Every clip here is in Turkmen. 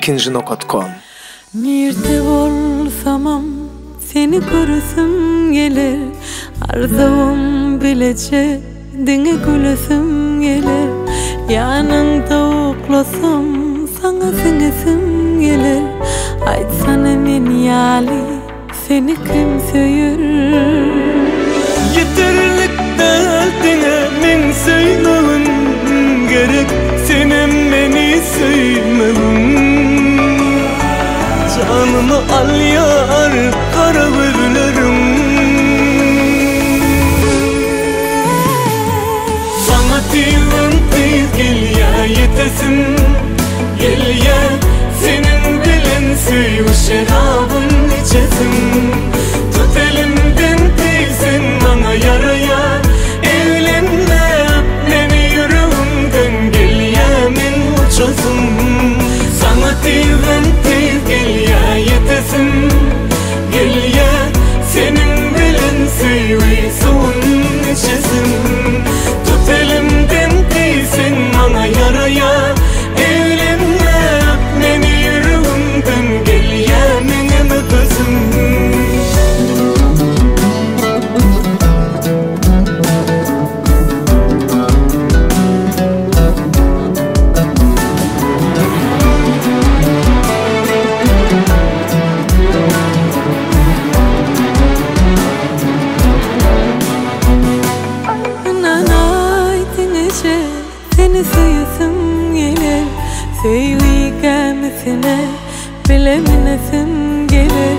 Ilkinji nokat kom. Nirde bolsamam seni göresim geler Arzuwym bileje diňe gülesim geler Ýanyňda uklasam saňa siňesim geler Aýtsana men ýaly seni kim söýer. Ýeterlik däl diňe meň söýmegim gerek Senem meni söýmegiň Janymy alýar gara gözleriň Saňa tizden tiz gelýä ýetesim gelýä Seniň bilen söýgi şerabyn içesim Tut elimden tiz sen maňa ýaraýa Eglenme meni ýüregimden gelýä men uçasym Saňa tizden tiz gelýä ýetesim gelýä Seniň bilen söýgi suwun içesim Tut elimden tiz sen maňa ýaraýa Eglenme meni ýüregimden gelýä meňem öpesim. Ynanaý diňeje seni söýesim geler Söýgi gämisine bile münesim geler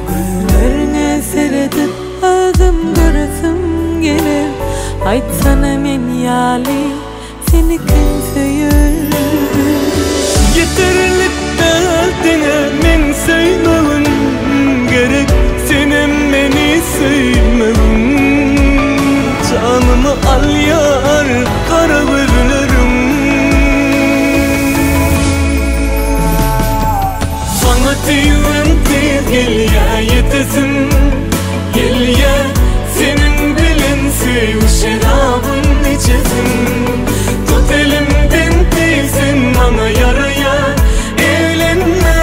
Gözleriňe seredip özüm göresim geler Aýtsana men ýaly seni kim söýer. Ýeterlik däl diňe meň söýmegim gerek Senem meni söýmegiň Janymy alýar gara gözleriň Saňa tizden tiz gelýä ýetesim gelýä Seniň bilen söýgi şerabyn içesim Tut elimden tiz sen maňa ýaraýa Eglenme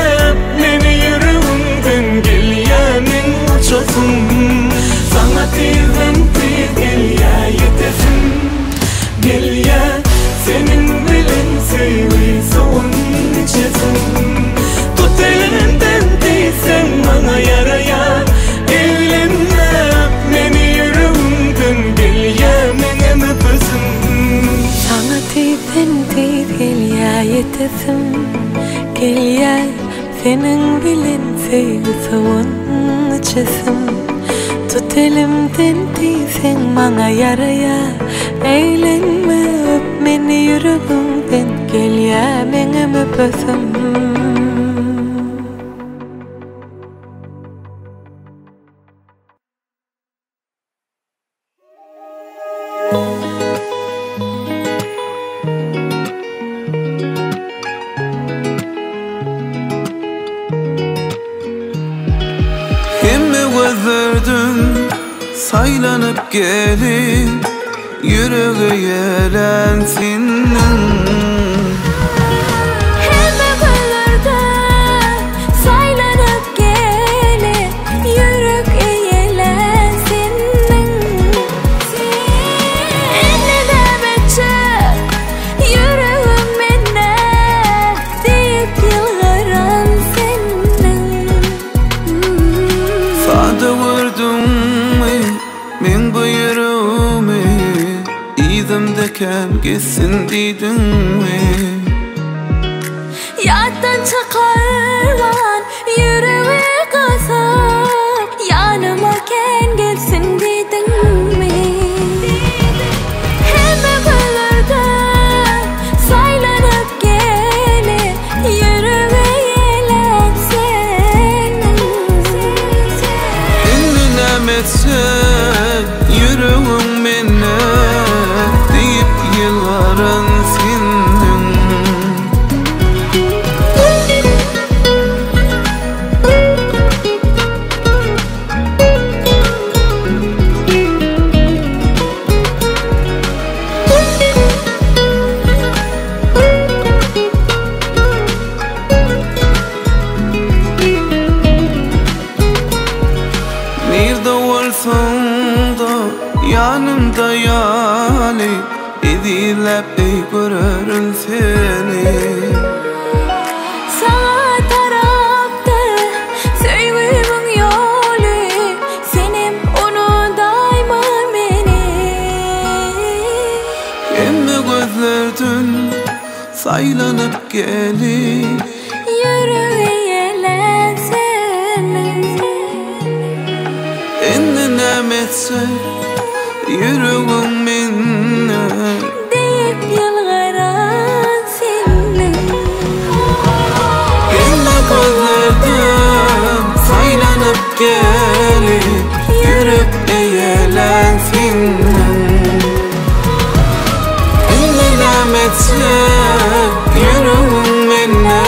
meni ýüregimden gelýä meň uçasym Saňa tizden tiz gelýä ýetesim gelýä Seniň bilen söýgi suwun içesim Tut elimden tiz sen maňa ýaraýa Eglenme meni ýüregimden gelýä meňem öpesim. Saňa tizden tiz gelýä ýetesim gelýä Seniň bilen söýgi suwun içesim Tut elimden tiz sen maňa ýaraýa Eglenme öp meni ýüregiňden gelýä meňem öpesim. Hemme gözlerden saýlanyp gelip Ýürege ýelen seniň. Hemme gözlerden saýlanyp gelip Ýürek eýelän seniň. Indi näme etjek ýüregim mende Diýip ýylgyran seniň. Sada gördüňmi meň bu ýüregimi Yzymda kän gezsin diýdiňmi. Ýatdan çykarman ýüregi gysyp Ýanyma kän gelsin diýdiňmi. Hemme gözlerden saýlanyp gelip Ýüregi eýlän seniň. Indi näme etjek ýüregim mende Diýip ýylgyran seniň. Ýanymda ýaly Ezizläp eý görerin seni. Saňa tarapdyr söýgümiň ýoly, Senem unudaýma meni. Hemme gözlerden saýlanyp gelip. Ýüregi eýelän seniň. Indi näme etsek ýüregiň mende. Diýip ýylgyran seniň. Hemme gözlerden saýlanyp gelip ýürek eýelän seniň. Indi näme etsek ýüregiň mende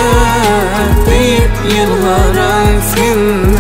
diýip ýylgyran seniň.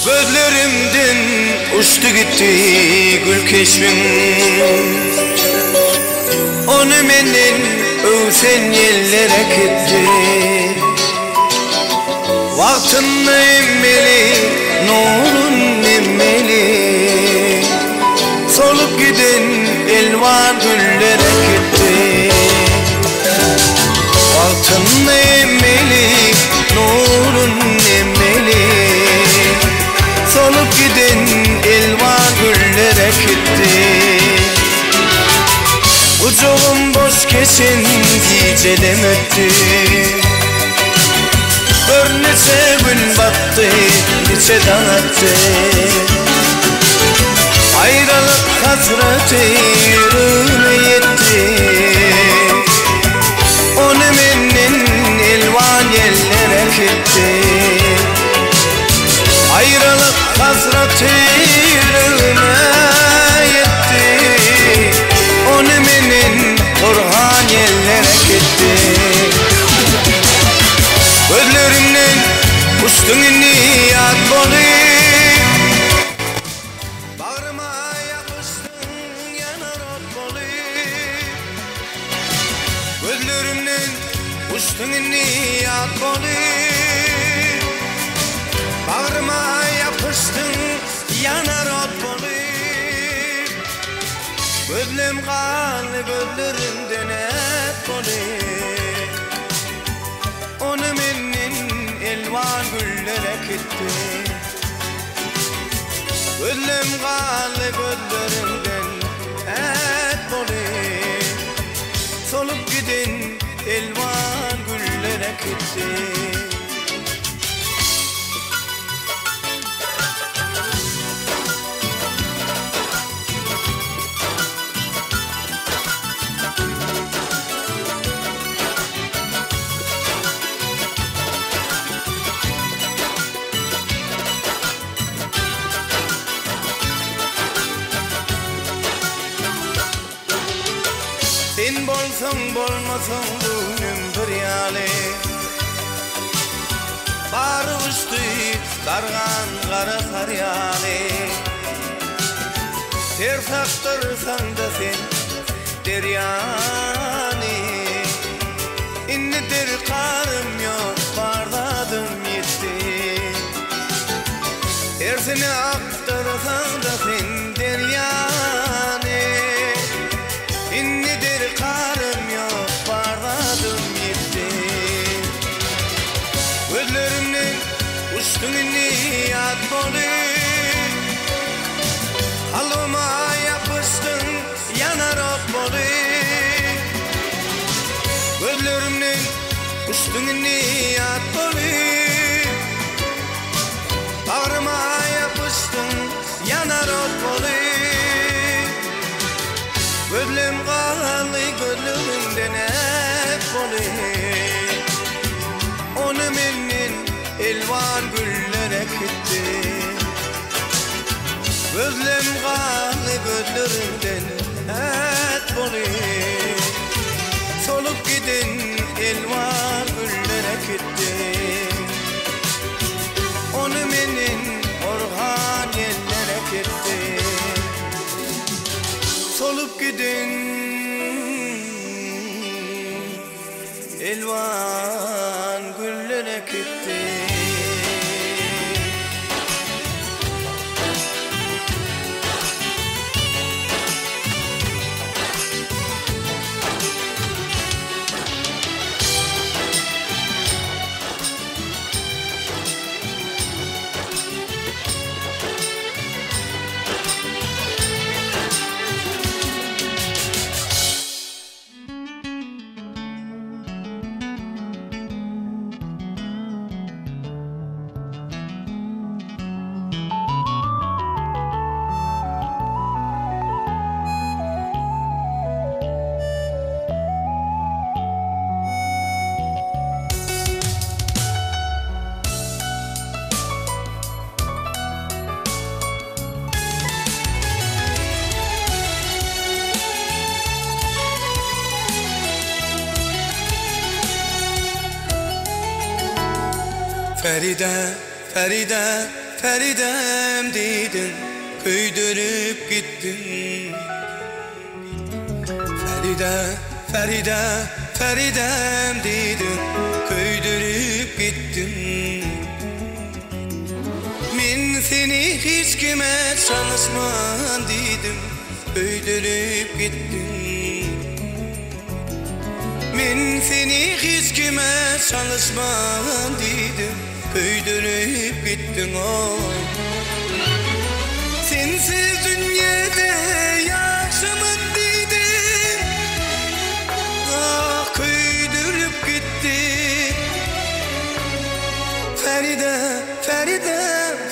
Gözlerimden uçdy gitdi gül keşbiň Ony menden öwsen ýeller äkitdi Wagtynda emmeli, nurun emmeli Solup giden elwan güller äkitdi Wagtynda emmeli, nurun emmeli Solup giden elwan güller äkitdi Gujagym boş geçen gijelem ötdi Gör niçe gün batdy, niçe daň atdy Aýralyk hasraty ýüregime ýetdi Ony menden elwan ýeller äkitdi Aýralyk hasraty ýüregime ýetdi Ony menden porhan ýeller äkitdi Gözlerimden uçduň indi ýat bolup Bagryma ýapyşdyň ýanar ot bolup Gözlerimden uçduň indi ýat bolup Bagryma ýapyşdyň ýanar ot bolup Gözlem galdy gözlerimden ät bolup Ony menden elwan güller äkitdi Gözlem galdy gözlerimden ät bolup Solup giden elwan güller äkitdi. Sen bolsaň bolmasaň göwnüm bir ýaly Bary uçdy dargan gara gar ýaly Ters akdyrsaň-da sen derýany Indi derkarym ýok bar zadym ýitdi Tersine akdyrsaň-da sen derýany Indi derkarym ýok bar zadym ýitdi Gözlerimden uçduň indi ýat bolup Kalbyma ýapyşdyň ýanar ot bolup Gözlerimden uçduň indi ýat bolup Bagryma ýapyşdyň ýanar ot bolup Gözlem galdy gözleriňden ät bolup Ony menden elwan güller äkitdi Gözlem galdy gözleriňden ät bolup Solup giden elwan güller äkitdi Ony menden orhan ýeller äkitdi Solup giden elwan güller äkitdi. Feride, Feride, Feridem diýdiň, köýdürip gitdiň. Feride, Feride, Feridem diýdiň, köýdürip gitdiň. Men seni hiç kime çalyşman diýdim, köýdürip gitdiň. Men seni hiç kime çalyşman diýdim, köýdürip gitdiň oý. Sensiz dünýede ýaşaman diýdim, ah köýdürip gitdiň. Feride, Feride,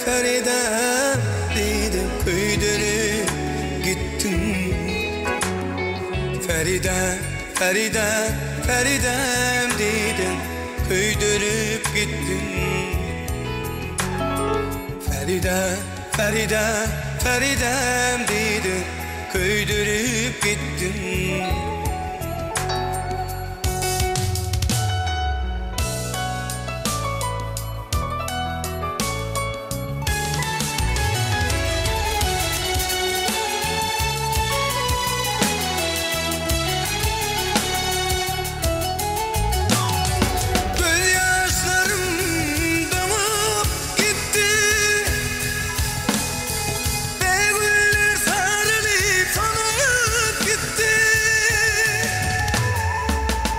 Feridem diýdim, köýdürip gitdiň. Feride, Feride, Feridem diýdiň, köýdürip gitdiň. Feride, Feride, Feridem diýdiň, köýdürip gitdiň. Gözýaşlarym doňup gitdi. Bägüller saralyp solup gitdi.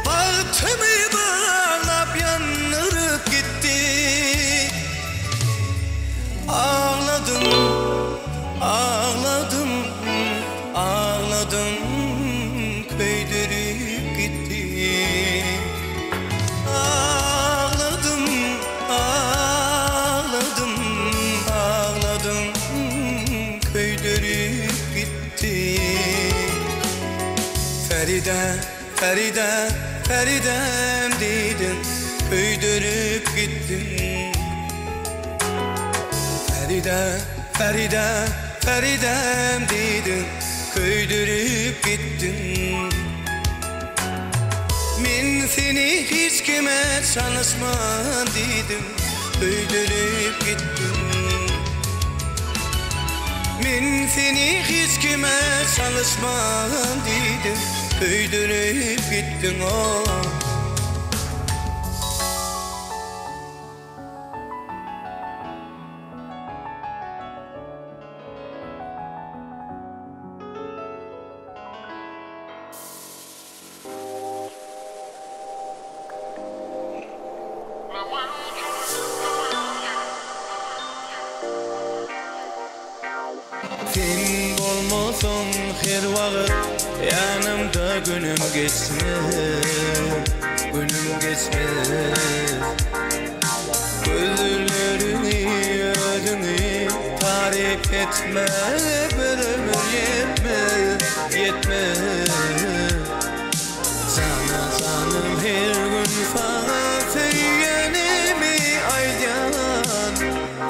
Bagtymy baglap ýandyryp gitdi. Agladym, agladym, agladym, köýdürip gitdi. Agladym, agladym, agladym, köýdürip gitdi. Feride, Feride, Feridem diýdiň, köýdürip gitdiň. Feride, Feride, Feridem diýdiň, köýdürip gitdiň. Men seni hiç kime çalyşman diýdim, köýdürip gitdiň. Men seni hiç kime çalyşman diýdim, köýdürip gitdiň oh. Sen bolmasaň her wagt ýanymda günüm geçmez, günüm geçmez. Gözleriňi özüňi taryp etmäge bir ömür ýetmez, ýetmez. Jana janym her gün saňa söýýänimi aýdýan,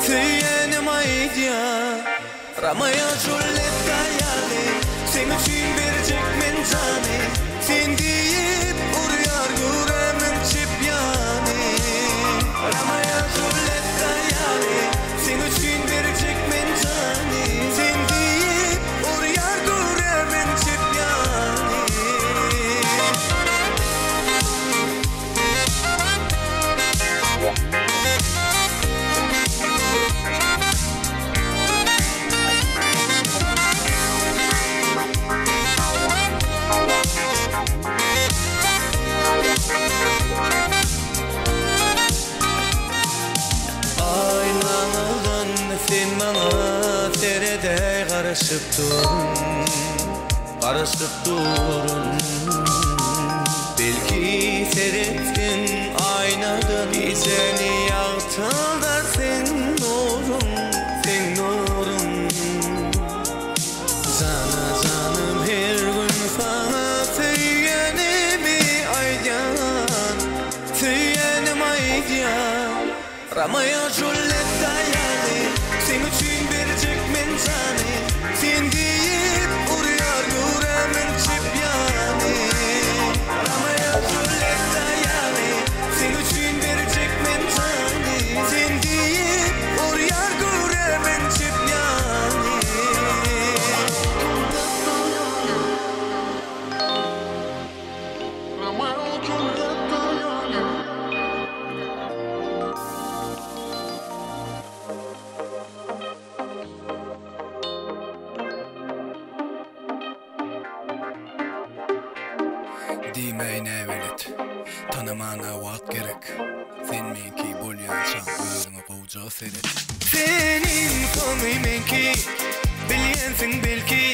söýýänim aýdýan. Romeo Julietta ýaly seň üçin berjek men jany, sen diýip urýar göwrämiň çep ýany. Romeo Julietta ýaly seň üçin berjek men jany, sen diýip urýar göwrämiň çep ýany. Aýnaňdan sen maňa seredäý garaşyp durun, garaşyp durun. Belki seretseň aýnadan gijäni ýagtyldar seň nuruň, seň nuruň. Jana janym her gün saňa söýýänimi aýdýan, söýýänim aýdýan. Romeo Julietta ýaly seň üçin berjek men jany, sen diýip urýar göwrämiň çep ýany. Romeo Julietta ýaly seň üçin berjek men jany, sen. meňki bolýançaň özüňe gowja seret. Seniň soňy meňki, bilýänsiň belki,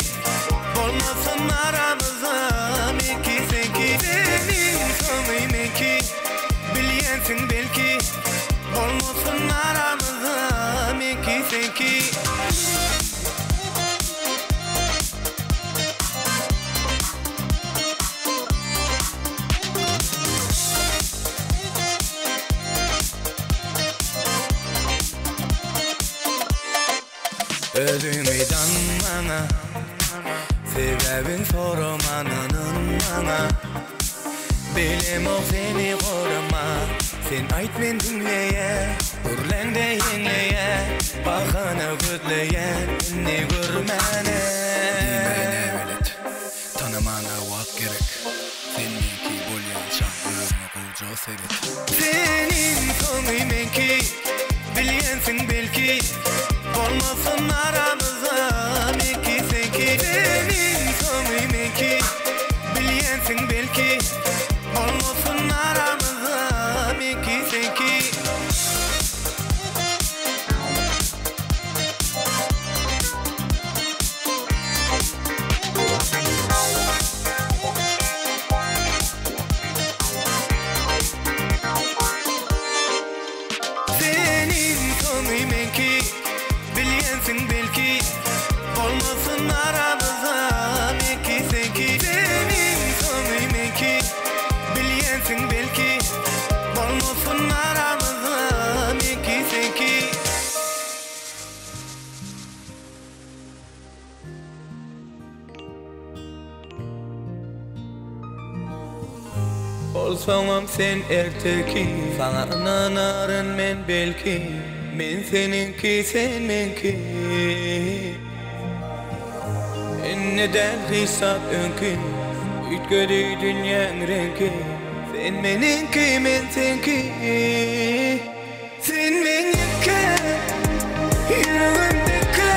Bolmasyn aramyzda meňki seňki. Seniň soňy meňki, bilýänsiň belki, Bolmasyn aramyzda meňki seňki. Özüňi daňmaňa, Sebäbin soraman ynan maňa. Bilemok seni gorama, Sen aýt men diňleýän, Gürläňde ýeňleýän, Bahana gözleýän, Indi görmäne. Diýme näbelet, Tanamana wagt gerek. Sen meňki bolýançaň özüňe gowja seret. Seniň soňy meňki, bilýänsiň belki, Bolmasyn aramyzda meňki seňki. Seniň soňy meňki, bilýänsiň belki, Bolmasyn aramyzda meňki seňki. Seniň soňy meňki, bilýänsiň belki, Bolmasyn aramyzda meňki seňki. Seniň soňy meňki, bilýänsiň belki, Bolmasyn aramyzda meňki seňki. Bolsaňam sen erteki, Saňa ynanaryn men belki, Men seniňki, sen meňki. Indi däl hiç zat öňki, Üýtgedi dünýäň reňki, Sen meniňki, men seňki. Sen men ýeke, ýüregim deke,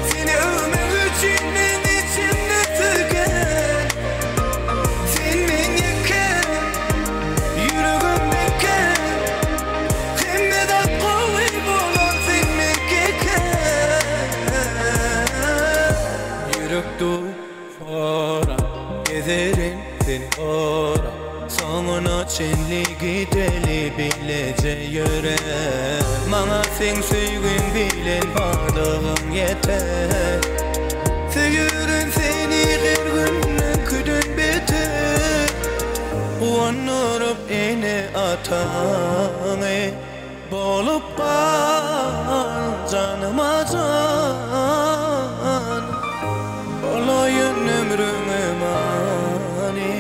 Seni öwmek üçin men içimde tüken. Sen men ýeke, ýüregim beke, Hemme zat gowy bolar sen meňkeken. Ýürek dur Gezerin seni gorap, Soňuna çenli gideli bileje ýöräp. Maňa seň söýgüň bilen barlygyň ýeter. Söýerin seni her gün öňküden beter. Guwandyryp ene-ataňy, Bolup gal janyma jan. Bolaýyn ömrüňe many,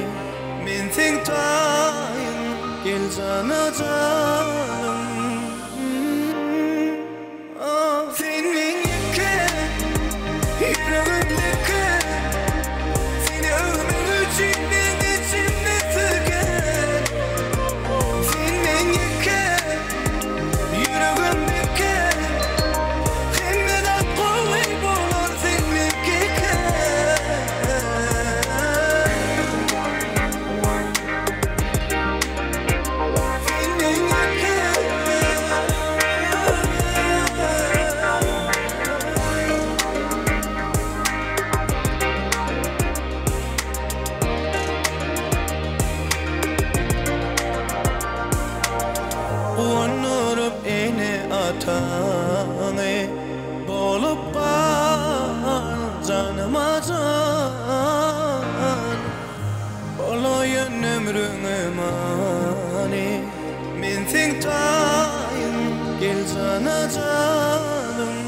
Men seň taýyň, gel jana janym. Sen meň ýeke, ýüregim deke, Seni öwmek üçin men içimde tüken. Sen meň ýeke, ýüregim beke, Hemme zat gowy bolar sen meňkeken. Sen meň ýeke. Guwandyryp ene-ataňy, Bolup gal janyma jan. Bolaýyn ömrüňe many, Men seň taýyň, gel jana janym.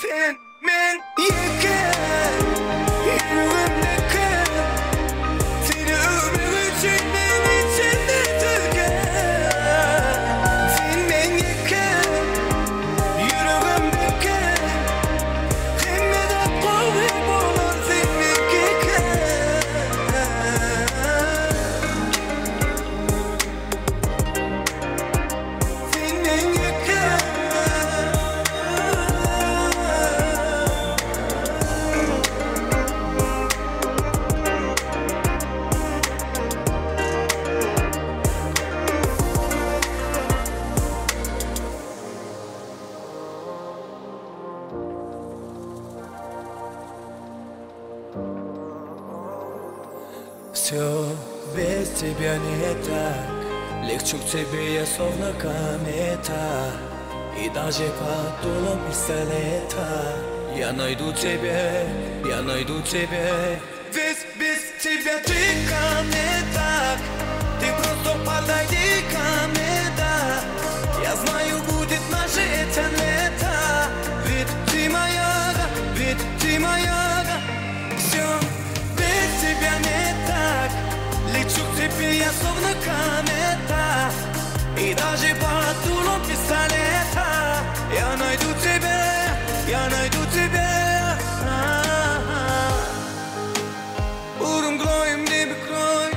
Sen men ýeke, ýüregim deke, Seni öwmek üçin men içimde tüken. Sen men ýeke, ýüregim beke, Hemme zat gowy bolar sen meňkeken. Sen men ýeke. Лечу к тебе я словно комета И даже под дулом пистолета Я найду тебя, я найду тебя Ведь без тебя ты ко мне так Ты просто подойди ко мне, да Я знаю, будет наше это лето Ведь ты моя, да, ведь ты моя, да Все без тебя не так Лечу к тебе я словно комета И даже под дулом пистолета Я найду тебя, я найду тебя А-а-а. Утром гроем небе крой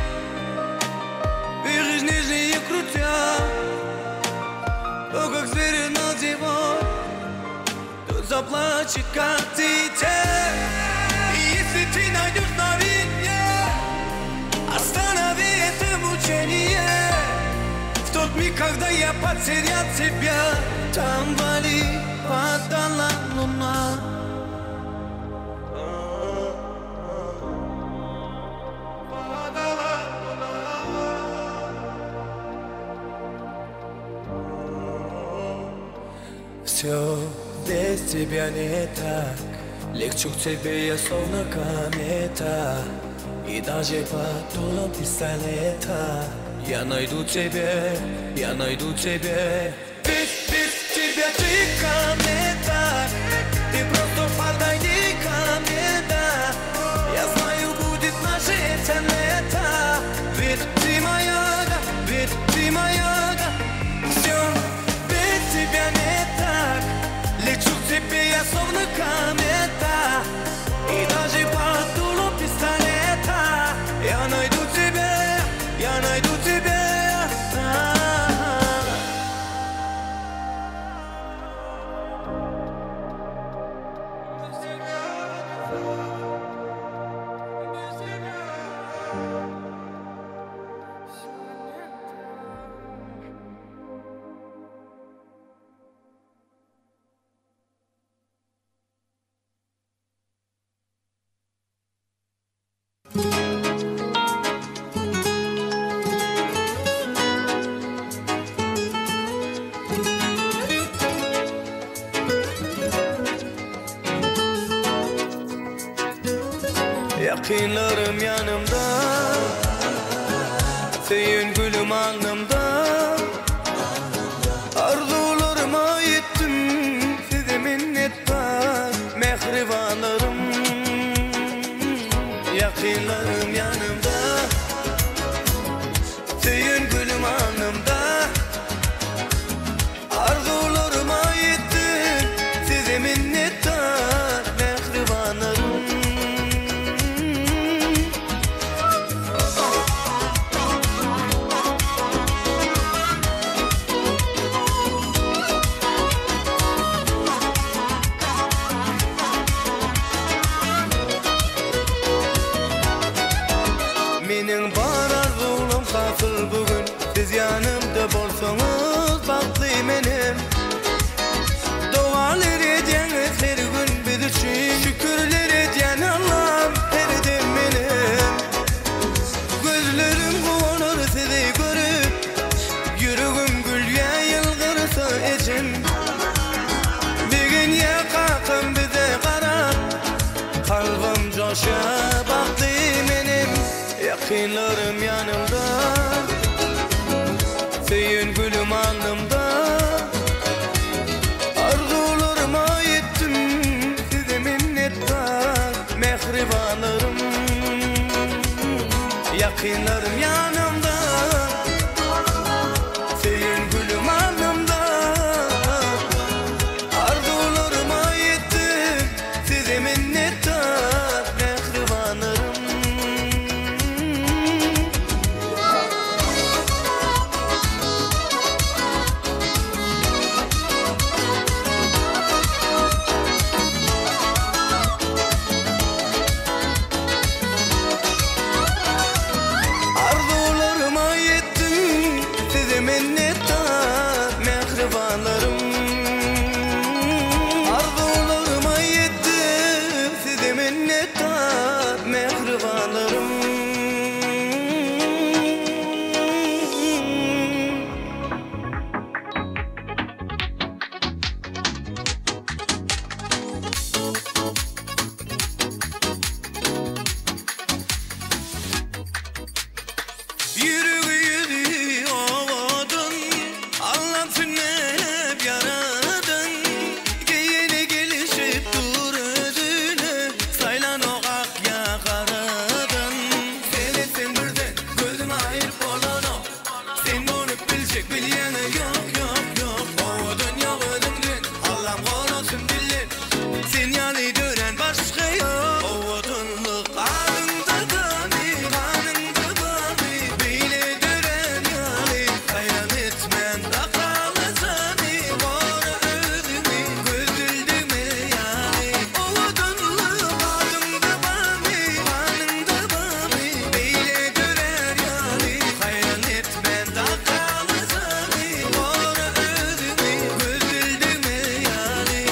Бежишь нежнее крутя То, как звери над зимой Тут заплачет, как дитя И если ты найдешь на меня Останови это мучение В тот миг, когда я потерял тебя Там вали падала луна Все без тебя не так Лечу к тебе я словно комета И даже под дулом пистолета Я найду тебя, я найду тебя Ведь без тебя ты ко мне так Ты просто подойди ко мне, да Я знаю, будет наше это лето Ведь ты моя, да, ведь ты моя, да Все без тебя не так Лечу к тебе я словно комета И даже под дулом пистолета Я найду тебя, я найду тебя А-а-а. Yakınlarım yanımda Seyin gülüm alnımda Arzularıma yettim Size minnettar Mehribanlarım Yakınlarım yanımda Seyin gülüm alnımda Arzularıma yettim Size minnettar Mehribanlarım Menin bar arzulum hasıl bugün Siz yanımda bolsanız bagtly menem Dualar edýäňiz her gün biz üçin Şükürler edýän Allah'ım her dem menem Gözlerim guwanar sizi görüp Ýüregim gülýä ýylgyrsa ejem Bir ya kakam bize garap Kalbim coşa bagtly menem Yakınlarım yanımda Seyin gülüm alnımda Arzularıma yettim Size minnettar Mehribanlarım Yakınlarım yanımda Seyin gülüm alnımda Arzularıma yettim Size minnettar Mehribanlarım biljek bilýäňä ýok ýok ýok Owadan ýok özüňden Allam gorasyn dilden Sen ýaly dörän başga ýok Owadanlyk adyňda barmy ganyňda barmy Beýle dörän ýaly haýran etmän Dakaly jany gora özüňi göz dildeme ýaly Owadanlyk adyňda barmy ganyňda barmy Beýle dörär ýaly haýran etmän Dakaly jany gora özüňi göz dildeme ýaly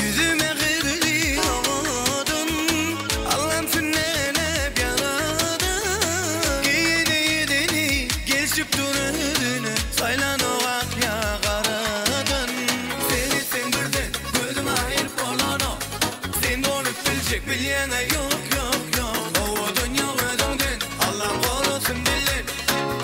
Ýüzi mähirli owadan, Allam sünnäläp ýaradan. Geýeni edeni gelşip dur özüne, Saýlanok ak ýa garadan. Seretseň birden gözüň aýyryp bolanok, Sen bolup biljek bilýäň-ä ýok, ýok, ýok. Owadan ýok özüňden, Allam gorasyn dilden.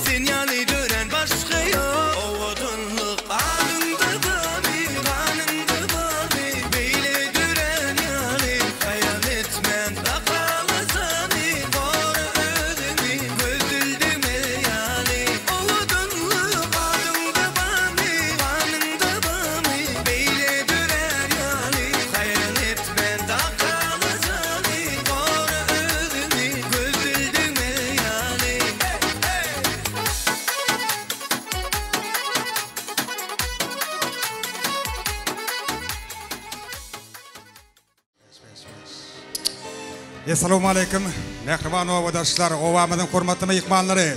Sen ýaly dörän başga ýok. Owadanlyk adyňda barmy, ganyňda barmy? Beýle dörän ýaly haýran etmän Dakaly jany, gora özüňi, göz dildeme ýaly. Owadanlyk adyňda barmy, ganyňda barmy? Beýle dörän ýaly haýran etmän Dakaly jany, gora özüňi, göz dildeme ýaly. Essalawmaleýkim, mähriban obadaşlar, obamyzyň hormatly myhmanlary!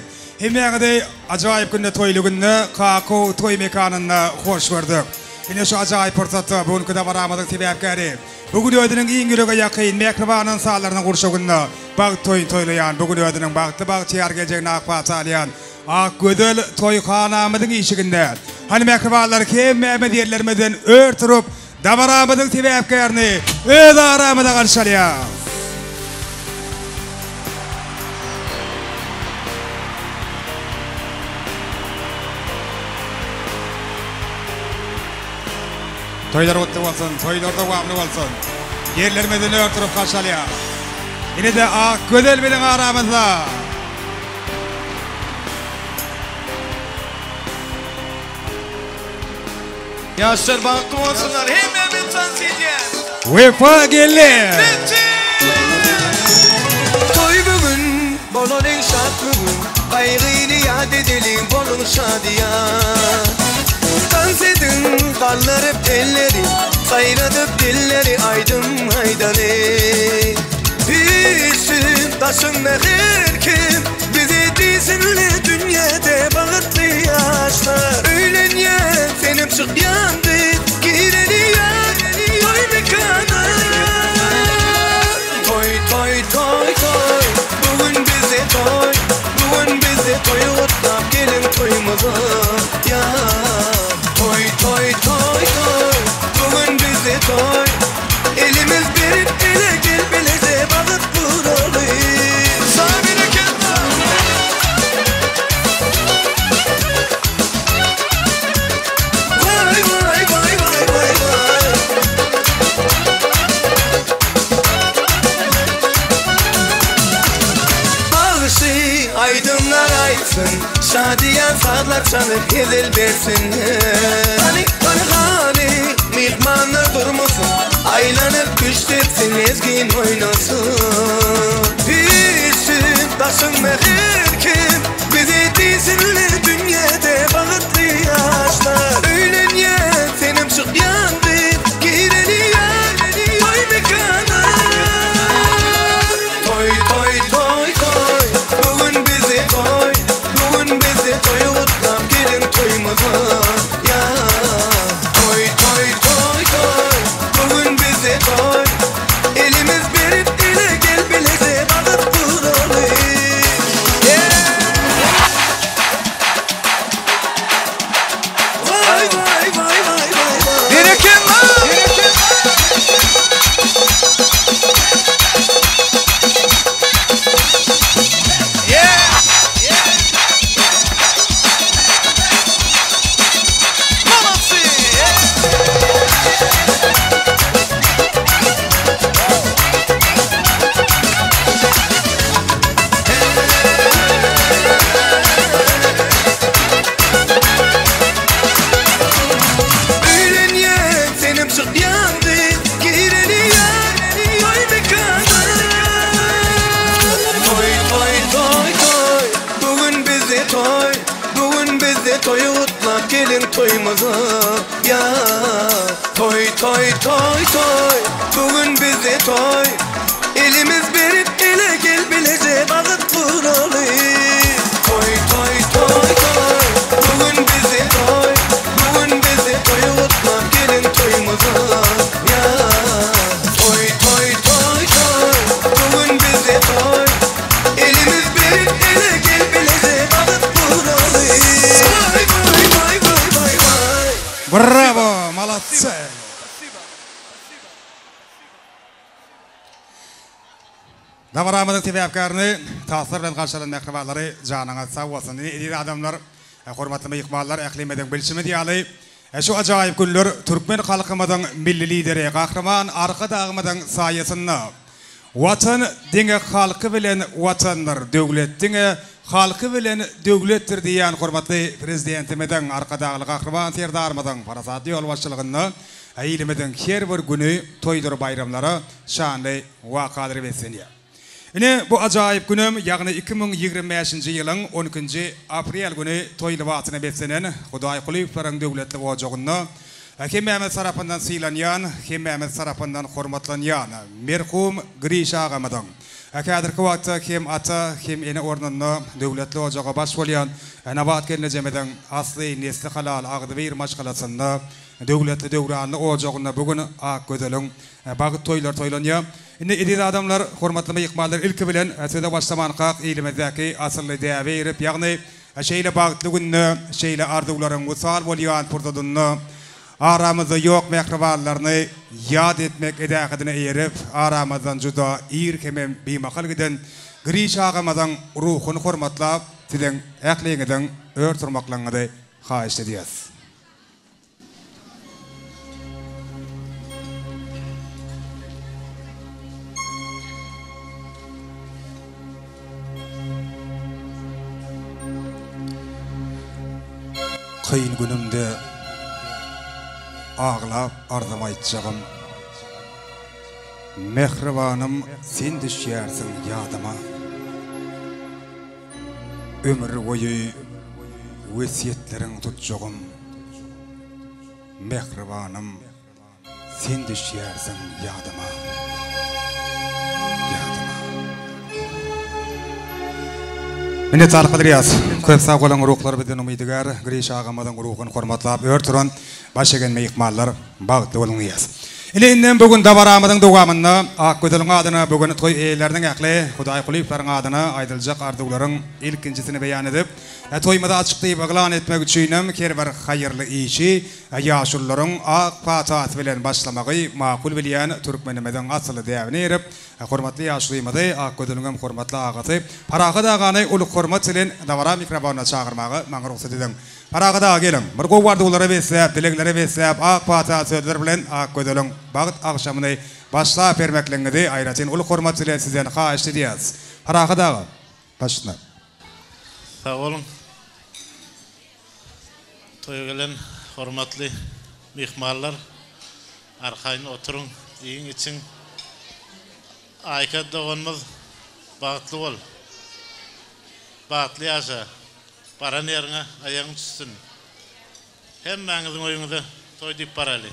Hemmäňizi ajaýyp günde, toýly günde Kakow toý mekanynda hoş gördük. Ine şu ajaýyp pursatda bu günki dabaramyzyň sebäpkäri, bu gün özüniň iň ýürege ýakyn, mähriban ynsanlarynyň gurşawynda bagt toýuny toýlaýan, bu gün özüniň bagtly-bagtyýar geljegine ak pata alýan Akgözel toýhanamyzyň işiginde, hany mähribanlar hemmämiz ýerlerimizden ör turup, Dabaramyzyň sebäpkärini öz aramyza garşy alýarys. Toýlar gutly bolsun, toýlar dowamly bolsun. Ýerlerimizden ör turup garşy alýarys. Ine-de Akgözel biziň aramyzda. Ýaşlar bagtly bolsunlar hemmämiz tans edýäs. Wepa geldi. Toý bu gün bolalyň şat bu gün Gaýgyny ýat edeliň boluň şadyýan Tans ediň galdyryp elleri Saýradyp dilleri aýdym aýdaly Üýşsün daşyňda her kim Bizi diýsinler dünýäde bagtly ýaşlar Öýlenýän senem çykýan biz Gireli ýar toý mekana Toý toý toý toý Bu gün bizde toý Bu gün bizde toý gutlap geliň toýumyza ýar Toý toý toý toý Bu gün bizde toý Elimiz berip ele gel bileje bagyt guraly. Sag berekella. Vay vay vay vay vay vay. Bagşy aýdymlar aýtsyn, şadyýan sazlar çalyp hezil bersinler. Hany, hany, hany, myhmanlar durmasyn, aýlanyp küşt etsin, lezgin oýnasyn. Üýşsün daşyňda her kim, bizi diýsinler dünýäde bagtly ýaşlar. Öýlenýän senem çykýan biz, gireli ýar toý mekana. Toý toý toý toý bu gün bize toý bu gün bize toý gutlap geliň toýumyza ýar Toý toý toý toý bu gün bize toý elimiz berip ele gel bileje bagyt guraly. gutlap geliň toýumyza ýa Toý toý toý toý bu gün bizde toý Elimiz berip ele gel bileje bagyt guraly Toý toý toý toý bu gün bizde toý Bu gün bizde toý gutlap geliň toýumyza ýa Toý toý toý toý bu gün bizde toý Elimiz berip ele gel bileje bagyt guraly Waý waý waý waý waý waý. Bravo molodцы. Dabaramyzyň sebäpkärini tanslar bilen garşy alan mähribanlary janyňyz sag bolsun. Ine eziz adamlar, hormatly myhmanlar ählimiziň bilşimiz ýaly şu ajaýyp günler türkmen halkymyzyň Milli Lideri Gahryman Arkadagymyzyň saýasynda Watan diňe halky bilen Watandyr, döwlet diňe halky bilen döwletdir diýýän hormatly Prezidentimiziň, Arkadagly Gahryman Serdarymyzyň parasatly ýolbaşçylygynda ilimiziň her bir güni toýdur baýramlara, şanly wakalara beslenýär. Ine, bu ajaýyp günem, ýagny 2025-nji ýylyň on ikinji aprel güni toý lybasyna beslenen Hudaýkulyýewleriň döwletli ojagynda Hemmämiz tarapyndan sylanýan, hemmämiz tarapyndan hormatlanýan merhum Griş agamyzyň, häzirki wagtda hem ata, hem ene ornunda döwletli ojaga baş bolýan Nabat gelnejemiziň asly, nesli halal, agzybir maşgalasynda, döwletli döwranly ojagynda bu gün Akgözeliň bagt toýlary toýlanýar. Indi eziz adamlar, hormatly myhmanlar ilki bilen söze başlamankak ilimizdäki asylly däbe eýerip, ýagny Şeýle bagtly günde, şeýle arzuwlaryň wysal bolýan pursadynda aramyzda ýok mähribanlaryny ýat etmek edähedine eýerip, aramyzdan juda ir hemem bimahal giden Griş agamyzyň ruhuny hormatlap, siziň ähliňiziň ör turmaklygyňyzy haýyşt edýäs. Kyn günümde aglap arzym aýtjagym, Mähribanym sen düşýärsiň ýadyma. Ömür boýy wesýetleriň tutjagym. Mähribanym sen düşýärsiň ýadyma Ýadyma. Minnetdarlyk bildirýäs. Köp sag boluň ruhlar bizden umydygär Griş agamyzyň ruhuny hormatlap ör turan baş egen myhmanlar bagtly boluň diýýäs. Ine indem bu gün dabaramyzyň dowamynda Akgözeliň adyna bu gün toý eýeleriniň ähli Hudaýkulyýewleriň adyna aýdyljak arzuwlaryň ilkinjisini beýan edip Toýumyzy açyk diýip yglan etmek üçinem her bir haýyrly işi ýaşulularyň ak patasy bilen başlamagy makul bilýän türkmenimiziň asyly däbine eýerip, hormatly ýaşulymyzy, Akgözeliňem hormatly agasy Parahat agany uly hormat bilen dabara mikrofonyna çagyrmaga maňa rugsat ediň. Parahat aga geliň, bir gowy arzuwlara besläp, dileglere besläp, ak pata sözler bilen Akgözeliň bagt agşamyny başlap bermekligiňizi aýratyn uly hormat bilen sizden haýyşt edýäris. Parahat aga, başla. Sag boluň. Toýa gelen hormatly myhmanlar, arkaýyn oturyň, iýiň, içiň. Aýka doganymyz bagtly bol. Bagtly ýaşa. Baran ýeriňe aýagyň düşsün. Hemmäňiziň öýüňize toý diýip baraly.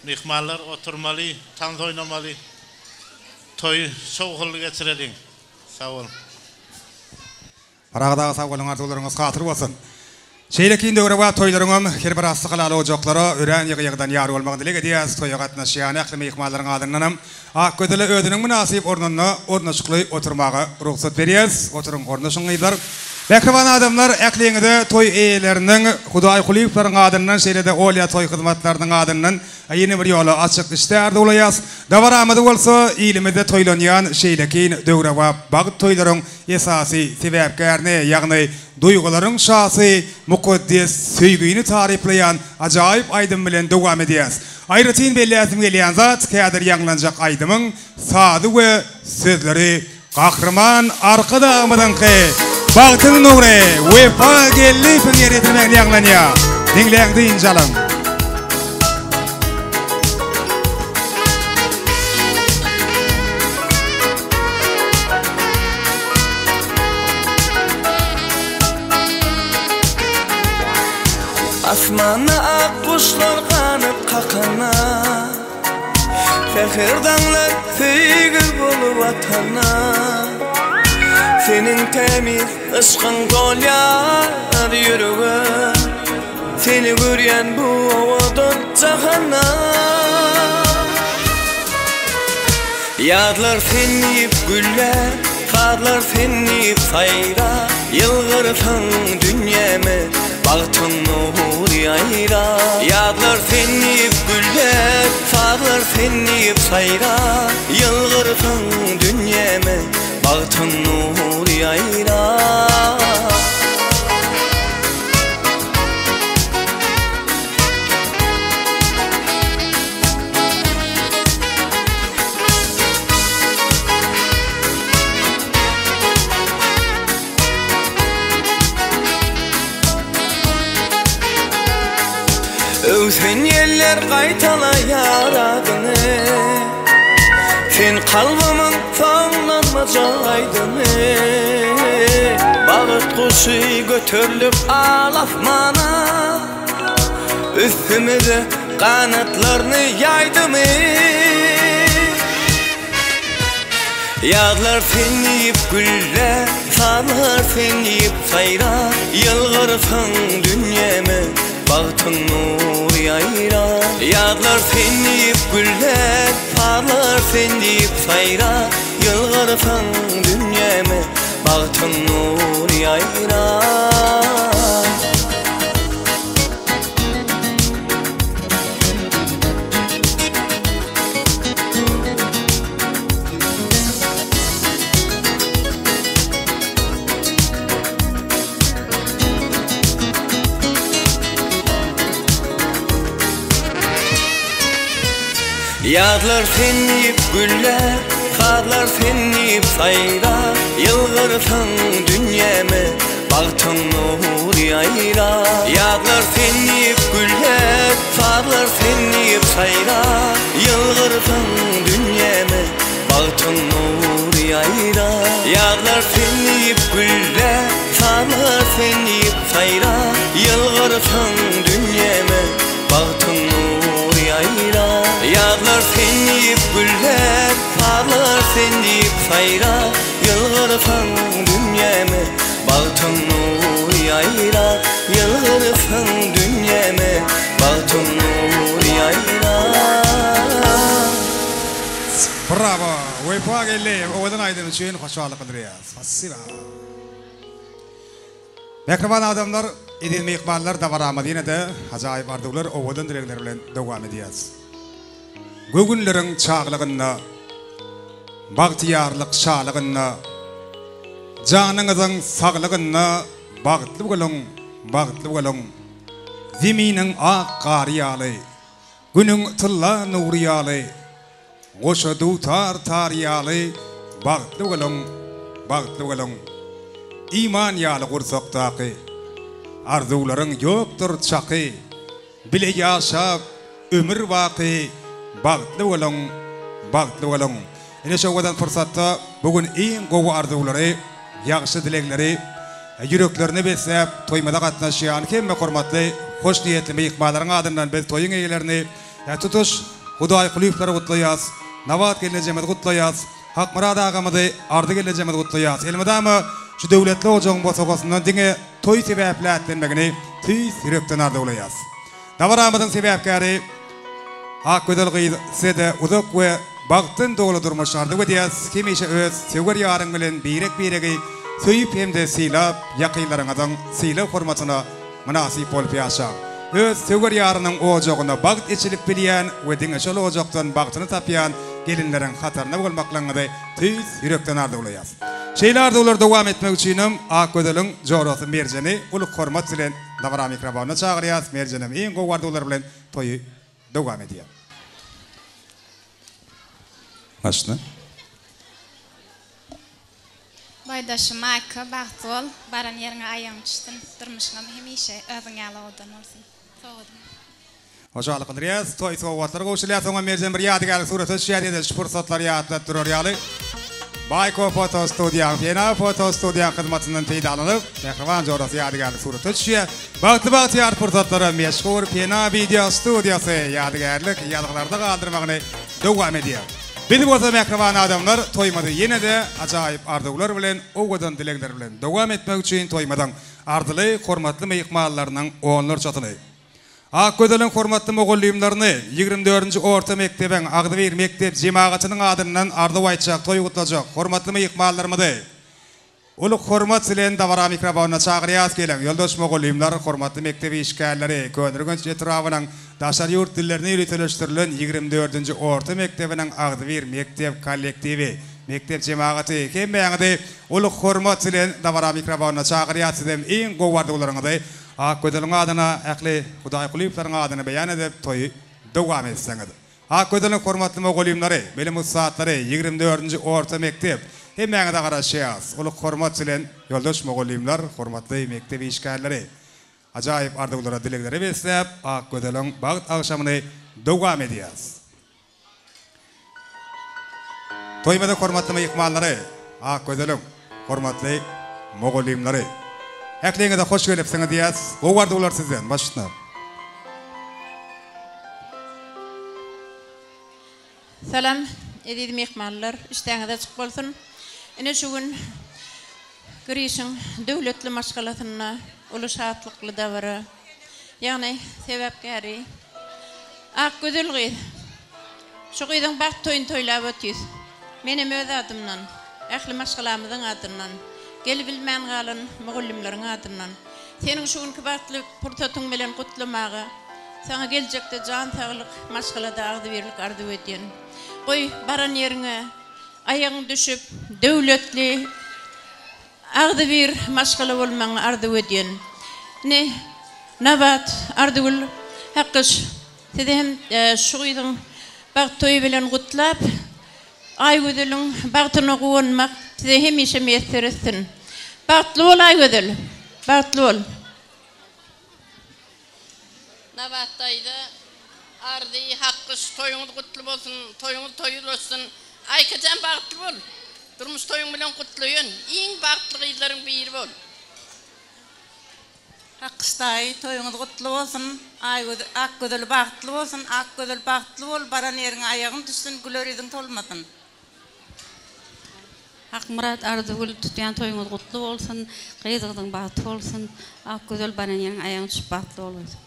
Myhmanlar oturmaly, tans oýnamaly. Toýy şowhunly geçireliň. Sag boluň. Parahat aga sag boluň arzuwlaryňyz hasyl bolsun. Şeýlekin döwrebap toýlaryňam her bir asly halal ojaklara örän ýygy-ýygydan ýar bolmagyny dileg edýäs. Toýa gatnaşýan ähli myhmanlaryň adyndanam Akgözele özüniň mynasyp ornunda ornaşykly oturmaga rugsat berýäs. Oturyň, ornaşyň gyzlar. Mähriban adamlar, ähliňize toý eýeleriniň Hudaýkulyýewleriň adyndan şeýle-de Olýa toý hyzmatlarynyň adyndan Ýene bir ýola açyk işdä arzuwlaýas. Dabaramyzy bolsa ilimizde toýlanýan şeýlekin döwrebap bagt toýlaryň esasy sebäpkärini, ýagny duýgularyň şasy mukaddes söýgini taryplaýan ajaýyp aýdym bilen dowam edýäs. Aýratyn belläsim gelýän zat, häzir ýaňlanjak aýdymyň sazy we sözleri Gahryman Arkadagymyzyňky Bagtyň nury Wepa Geldiýewiň ýerine ýetirmeginde ýaňlanýar. Diňläň dynç alyň. Asmanda ak guşlar ganat kakanda Säher daňlar söýgi bolup atanda Seniň tämiz yşkyň dolýar ýürege Seni görýän bu owadan jahanda Ýazlar sen diýip güllär, sazlar sen diýip saýrar, Ýylgyrsaň dünýäme bagtyň nury ýaýrar. Ýazlar sen diýip güllär, sazlar sen diýip saýrar, Ýylgyrsaň dünýäme bagtyň nury ýaýrar. Öwsen ýeller gaýtalaýar adyňy Sen kalbymyň soňlanmajak aýdymy Bagt guşy göterlip al asmana Üstümize ganatlaryny ýaýdymy? Ýazlar sen diýip güllär, sazlar sen diýip saýrar, Ýylgyrsaň dünýäme bagtyň nury ýaýrar. Ýazlar sen diýip güllär, sazlar sen diýip saýrar, Ýylgyrsaň dünýäme bagtyň nury ýaýrar. Ýazlar sen diýip güllär, sazlar sen diýip saýrar, Ýylgyrsaň dünýäme Bagtyň nury ýaýrar. Ýazlar sen diýip güllär, sazlar sen diýip saýrar, Ýylgyrsaň dünýäme bagtyň nury ýaýrar. Ýazlar sen diýip güllär, sazlar sen diýip saýrar, Ýylgyrsaň dünýäme bagtyň nury ýaýrar. Ýazlar sen diýip güllär, sazlar sen diýip saýrar, Ýylgyrsaň dünýäme bagtyň nury ýaýrar, Ýylgyrsaň dünýäme bagtyň nury ýaýrar. Bravo! Wepa Geldiýew owadan aýdym üçin hoşallyk bildirýäs. Spasiba. Mähriban adamlar, eziz myhmanlar dabaramyzy ýene-de ajaýyp arzuwlar, owadan dilegler bilen dowam edýäs. Göwünleriň çaglygynda, Bagtyýarlyk şalygynda, Janyňyzyň saglygynda Bagtly boluň, bagtly boluň! Zeminiň ak gary ýaly, Günüň tylla nury ýaly, Goşa dutar tary ýaly Bagtly boluň, bagtly boluň! Iman ýaly gursakdaky, Arzuwlaryň ýokdur çaky, Bile ýaşap, ömür baky bagtly boluň, bagtly boluň! Ine şu owadan pursatda bu gün iň gowy arzuwlary, ýagşy dilegleri ýüreklerine besläp, toýumyza gatnaşýan hemme hormatly, hoşniýetli myhmanlaryň adyndan biz toýuň eýelerini, tutuş Hudaýkulyýewleri gutlaýas, Nabat gelnejemizi gutlaýas, Hakmyrat agamyzy, Arzy gelnejemizi gutlaýas. Elmydama şu döwletli ojagyň bosagasyndan diňe toý sebäpli ätlenmegini tüýs ýürekden arzuwlaýas. Dabaramyzyň sebäpkäri Akgözel gyz size-de uzak we bagtdan doly durmuş arzuw edýäs. Hemişe öz söwer ýaryň bilen birek-biregi söýüp hem-de sylap, ýakynlaryňyzyň sylag-hormatyna mynasyp bolup ýaşaň. Öz söwer ýarynyň ojagyna bagt eçilip bilýän we diňe şol ojakdan bagtyny tapýan gelinleriň hatarynda bolmaklygyňyzy tüýs ýürekden arzuwlaýas. Şeýle arzuwlary dowam etmek üçinem Akgözeliň jorasy Merjeni uly hormat bilen dabara mikrofonyna çagyrýas. Merjenem iň gowy arzuwlar bilen toýy dowam edýär. Başla. Boýdaşym Aýka bagtly bol, baran ýeriňe aýagyň düşsün, durmuşyňam hemişe özüň ýaly owadan bolsun. Sowgadyň. Hoşallyk bildirýäs. Toý sowgatlary gowşurylýar. Soňam Merjen bir ýadygärlik surata düşýär. Edil şu pursatlary ýatlap durar ýaly. Baýko foto studiýaň, Pena foto studiýaň hyzmatyndan peýdalanyp, mähriban jorasy ýadygärlik surata düşýär. Bagtly bagtyýar pursatlara meşhur Pena wideo studiýasy ýadygärlik ýazgylarda galdyrmagyny dowam edýär. Biz bolsa mähriban adamlar toýumyzy ýene-de ajaýyp arzuwlar bilen, owadan dilegler bilen dowam etmek üçin toýumyzyň arzyly, hormatly myhmanlarynyň onlarçasyny Akgözeliň hormatly mugallymlaryny 24-nji orta mekdebiň agzybir mekdep jemagatynyň adyndan arzuw aýtjak, toý gutlajak hormatly myhmanlarymyzy uly hormat bilen dabara mikrofonyna çagyrýas. Geliň, ýoldaş mugallymlar, hormatly mekdep işgärleri, Köneürgenç etrabynyň daşary ýurt dillerine ýöriteleşdirilen 24-nji orta mekdebiniň agzybir mekdep kollektiwi, mekdep jemagaty hemmäňizi uly hormat bilen dabara mikrofonyna çagyrýas. Sizem iň gowy arzuwlaryňyzy Akgözeliň adyna ähli Hudaýkulyýewleriň adyna beýan edip toýy dowam etseňiz. Akgözeliň hormatly mugallymlary, bilim ussatlary, 24-nji orta mekdep, hemmäňize garaşýas. Uly hormat bilen ýoldaş mugallymlar, hormatly mekdep işgärleri. Ajaýyp arzuwlara dileglere besläp Akgözeliň bagt agşamyny dowam edýäs. Toýumyzyň hormatly myhmanlary, Akgözeliň hormatly mugallymlary. Ähliňize hoş gelipsiňiz diýýäs. Gowy arzuwlar sizden. Baş üstüne. Salam eziz myhmanlar, işdäňiz açyk bolsun. Ine şu gün Grişiň döwletli maşgalasynda uly şatlykly dabara. Ýagny sebäpkäri Akgözel gyz. Şu gyzyň bagt toýuny toýlap otyrys. Menem öz adymdan, ähli maşgalamyzyň adyndan, gelibilmän galan mugallymlaryň adyndan seniň şu günki bagtly pursatyň bilen gutlamaga, saňa geljekde jan saglyk, maşgalada agzybirlik arzuw edýän. Goý, baran ýeriňe aýagyň düşüp, döwletli, Agzybir maşgala bolmagyňy arzuw edýän. Ine, Nabat, Arzygül, Hakgyş, sizi hem şu gyzyň bagt toýy bilen gutlap, Aýgözeliň bagtyna guwanmak size hemişe miýesser etsin. Bagtly bol, Aýgözel! Bagtly bol! Nabat daýza, Arzy, Hakgyş, toýuňyz gutly bolsun, toýuňyz toýa ulaşsyn. Aýkajan bagtly bol. Durmuş toýuň bilen gutlaýan. Iň bagtly gyzlaryň biri bol. Hakgyş daýy toýuňyz gutly bolsun Aýgözel Akgözel bagtly bolsun Akgözel bagtly bol baran ýeriňe aýagyň düşsün güler ýüzüň solmasyn. Hakmyrat Arzygül tutýan toýuňyz gutly bolsun gyzyňyzyň bagty bolsun Akgözel baran ýeriňe aýagyň düşüp bagtly bolgaý.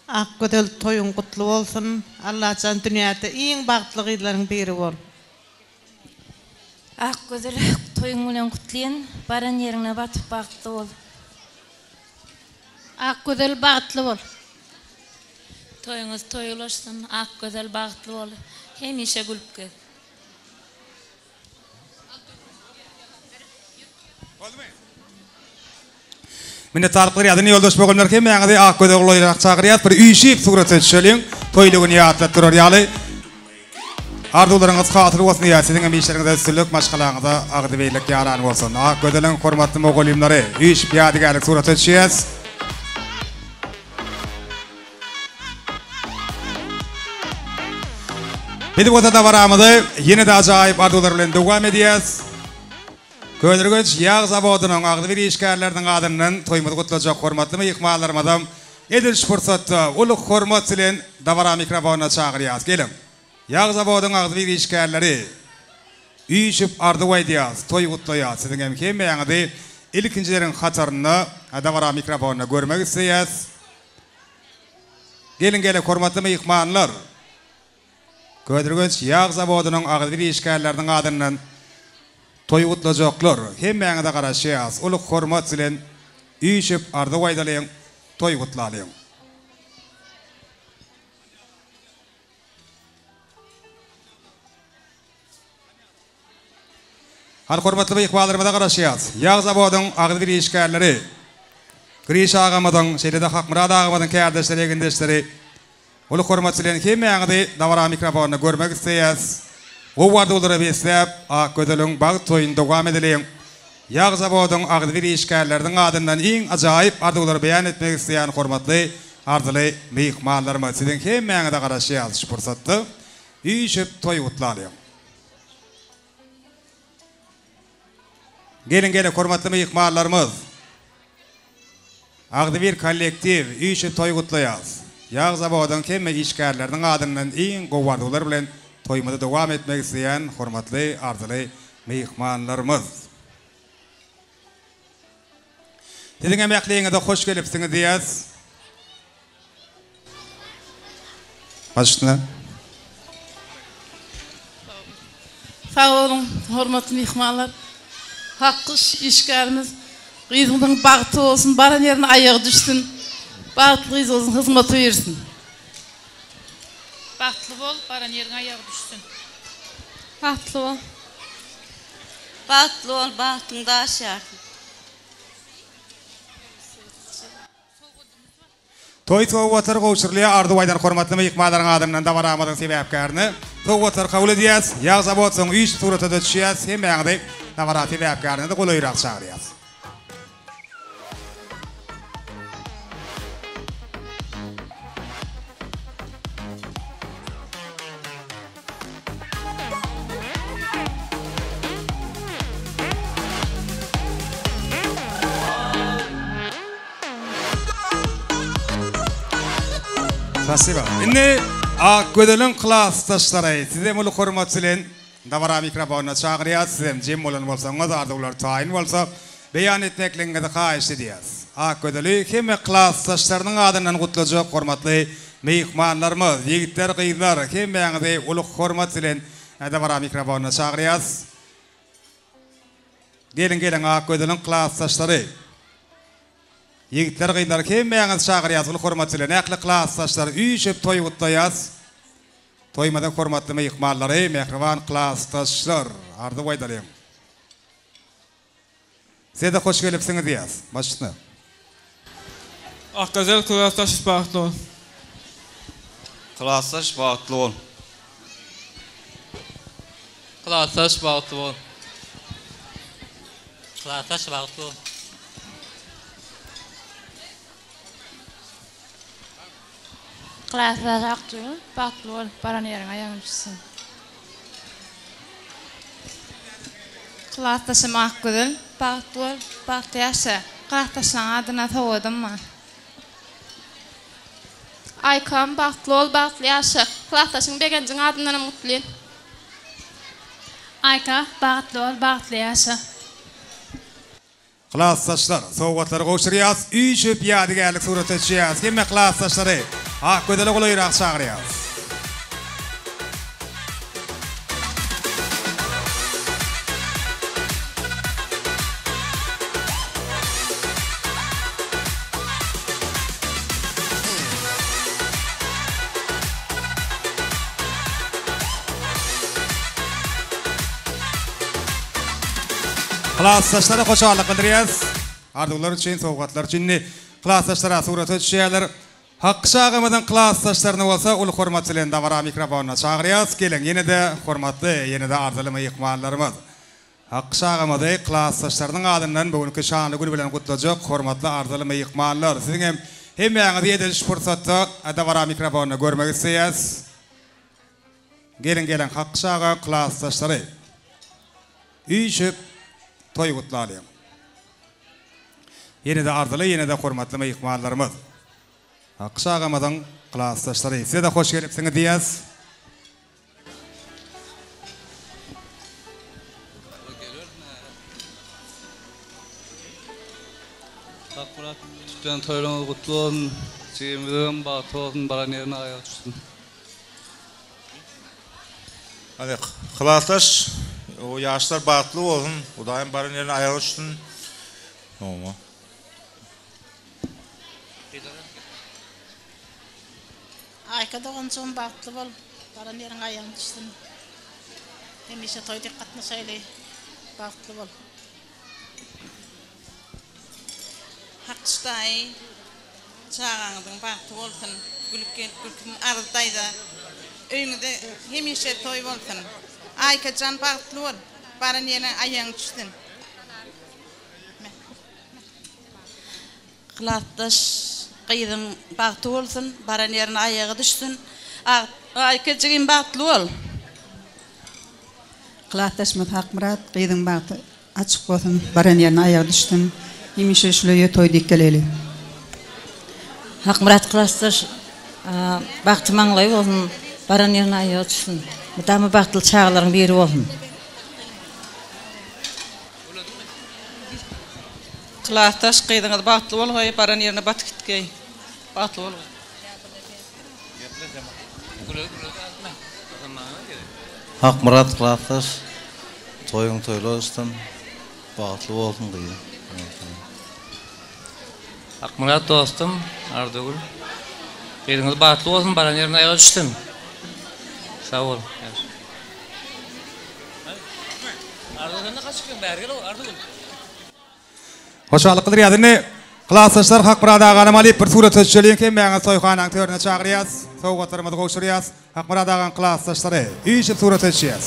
Akgözel toýuň gutly bolsun Allajan dünýäde iň bagtly gyzlaryň biri bol. Akgözel toýuň bilen gutlaýyn baran ýeriňe batyp bagtly bol. Akgözel bagtly bol. Toýuňyz toý ulaşsyn Akgözel bagtly bol hemişe gülüp gez. Minnetdarlyklar ýazyn ýoldaş boganlar hemmäňizi Akgözel golaýrak çagyrýas bir üýşüp surata düşeliň toýly güni ýatlap durar ýaly Arzuwlaryňyz hasyl bolsun ýa siziňem işleriňizde üstünlik maşgalaňyza agzybirlik ýaran bolsun Akgözeliň hormatly mugallymlary üýşüp ýadygärlik surata düşýäs. Biz bolsa dabaramyzy ýene-de ajaýyp arzuwlar bilen dowam edýäs. Köneürgenç ýag zawodynyň agzybir işgärleriniň adyndan toýumyzy gutlajak hormatly myhmanlarymyzam edil şu pursatda uly hormat bilen dabara mikrofonyna çagyrýas. Geliň, ýag zawodyň agzybir işgärleri üýşüp arzuw aýdýas, toý gutlaýas. Siziňem hemmäňizi ilkinjileriň hatarynda dabara mikrofonyna görmek isleýäs. Geliň gele hormatly myhmanlar! Köneürgenç ýag zawodynyň agzybir işgärleriniň adyndan toý gutlajaklar hemmäňize garaşýas uly hormat bilen üýşüp arzuw aýdalyň toý gutlalyň. Hany hormatly myhmanlarymyza garaşýas. Ýag zawodyň agzybir işgärleri, Griş agamyzyň, şeýle-de Hakmyrat agamyzyň kärdeşleri, egindeşleri uly hormat bilen hemmäňizi dabara mikrofonynda görmek isleýäs. Gowy arzuwlara besläp, Akgözeliň bagt toýuny dowam edeliň. Ýag zawodyň agzybir işgärleriniň adyndan iň ajaýyp arzuwlary beýan etmek isleýän hormatly, arzyly myhmanlarymyz siziň hemmäňize garaşýas şu pursatda. Üýşüp toý gutlalyň. Geliň geliň hormatly myhmanlarymyz. Agzybir kollektiw üýşüp toý gutlaýas. Ýag zawodyň hemme işgärleriniň adyndan iň gowy arzuwlar bilen toýumyzy dowam etmek isleýän hormatly arzyly myhmanlarymyz. Siziň hem ähliňize hoş gelipsiňiz diýýäs. Baş üstüne. Sag boluň, hormatly myhmanlar. Hakgyş işgärimiz gyzyňyzyň bagty bolsun, baran ýerine aýagy düşsün. Bagtly gyz bolsun, hyzmaty buýursyn. Bagtly bol, baran ýeriňe aýagy düşsün. Bagtly bol. Bagtly bol, bagtyň daş ýarsyn. Toý sowgatlary gowşurylýar Arzuw aýdan hormatly myhmanlaryň adyndan dabaramyzyň sebäpkärine sowgatlary kabul edýäs. Ýag zawod soň üýşüp surata-da düşýäs. Hemmäňizi dabara sebäpkärine-de golaýrak çagyrýas. Spasiba. Indi Akgözeliň klasdaşlary, sizem uly hormat bilen dabara mikrofonyna çagyrýas. Sizem jem bolan bolsaňyz, arzuwlar taýyn bolsa, beýan etmekligiňizi haýyşt edýäs. Akgözeli hemme klasdaşlarynyň adyndan gutlajak hormatly myhmanlarymyz, ýigitler, gyzlar, hemmäňizi uly hormat bilen dabara mikrofonyna çagyrýas. Geliň, geliň, Akgözeliň klasdaşlary. Ýigitler, gyzlar, hemmäňizi çagyrýas uly hormat bilen. Ähli klasdaşlar üýşüp toý gutlaýas. Toýumyzyň hormatly myhmanlary, mähriban klasdaşlar, arzuw aýdalyň. Size-de hoş gelipsiňiz diýýäs. Baş üstüne. Akgözel klasdaş bagtly bol. Klasdaş bagtly bol. Klasdaş bagtly bol. Klasdaş bagtly bol. Klasdaş Akjigim bagtly bol baran ýeriňe aýagyň düşsün. Klasdaşym Akgözel bagtly bol bagtly ýaşa klasdaşlaň adyna sowadym bar. Aýkam bagtly bol bagtly ýaşa klasdaşyň Begenjiň adyndanam gutlyn. Aýka bagtly bol bagtly ýaşa. Klasdaşlar, sowgatlary gowşurýas, üýşüp ýadygärlik surata düşýäs. Hemme klasdaşlary Akgözele golaýrak çagyrýas. Klasdaşlara hoşallyk bildirýäs. Arzuwlar üçin, sowgatlar üçin. Indi klasdaşlara surata düşýärler. Hakky agamyzyň klasdaşlaryny bolsa uly hormat bilen dabara mikrofonyna çagyrýas. Geliň, ýene-de hormatly, ýene-de arzyly myhmanlarymyz. Hakky agamyzy klasdaşlarynyň adyndan bu günki şanly gün bilen gutlajak hormatly arzyly myhmanlar. Siziň hem hemmäňizi edil şu pursatda dabara mikrofonynda görmek isleýäs. Geliň geliň Hakky aga klasdaşlary. Üýşüp toý gutlalyň. Ýene-de arzyly ýene-de hormatly myhmanlarymyz. Hakky agamyzyň klasdaşlary size-de hoş gelipsiňiz diýýäs. Akmyrat tutýan toýlaryňyz gutly bolsun. Jigimizem bagtly bolsun baran ýerine aýagy düşsün. Hadi klasdaş o ýaşlar bagtly bolsun Hudaýym baran ýerine aýagy düşsün. Oňa. Aýka doganjygym bagtly bol baran ýeriňe aýagyň düşsün hemişe toý dek gatnaşaýly bagtly bol. Hakçy daýy çagaňyzyň bagty bolsun gülüp gelip gülküň Arz daýza öýüňizde hemişe toý bolsun Aýkajan bagtly bol baran ýeriňe aýagyň düşsün. Klasdaş gyzyň bagty bolsun, baran ýerine aýagy düşsün. Aýke jigim bagtly bol. Klasdaşymyz Hakmyrat gyzyň bagty. Açyk bolsun, baran ýerine aýagy düşsün. Hemişe şul öýe toý diýip geleli. Hakmyrat klasdaş bagty maňlaýy bolsun, baran ýerine aýagy düşsün. Mydama bagtly çagalaryň biri bolsun. Klasdaş gyzyňyz bagtly bolgaý, baran ýerine batyp gitgeý. Bagtly bolgaý. Hakmyrat klasdaş toýuň toýly bolsun bagtly bolsun gyzym. Akmyrat dostum Arzygül gyzyňyz bagtly bolsun baran ýerinde aýagy düşsün sag bol. Hoşallyk bildirýäs. Indi klasdaşlar Hakmyrat aganam alyp bir surata düşeliň. Hemmäňizi toýhanaň törüne çagyrýas. Sowgatlarymyzy gowşurýas. Hakmyrat agaň klasdaşlary üýşüp surata düşýäs.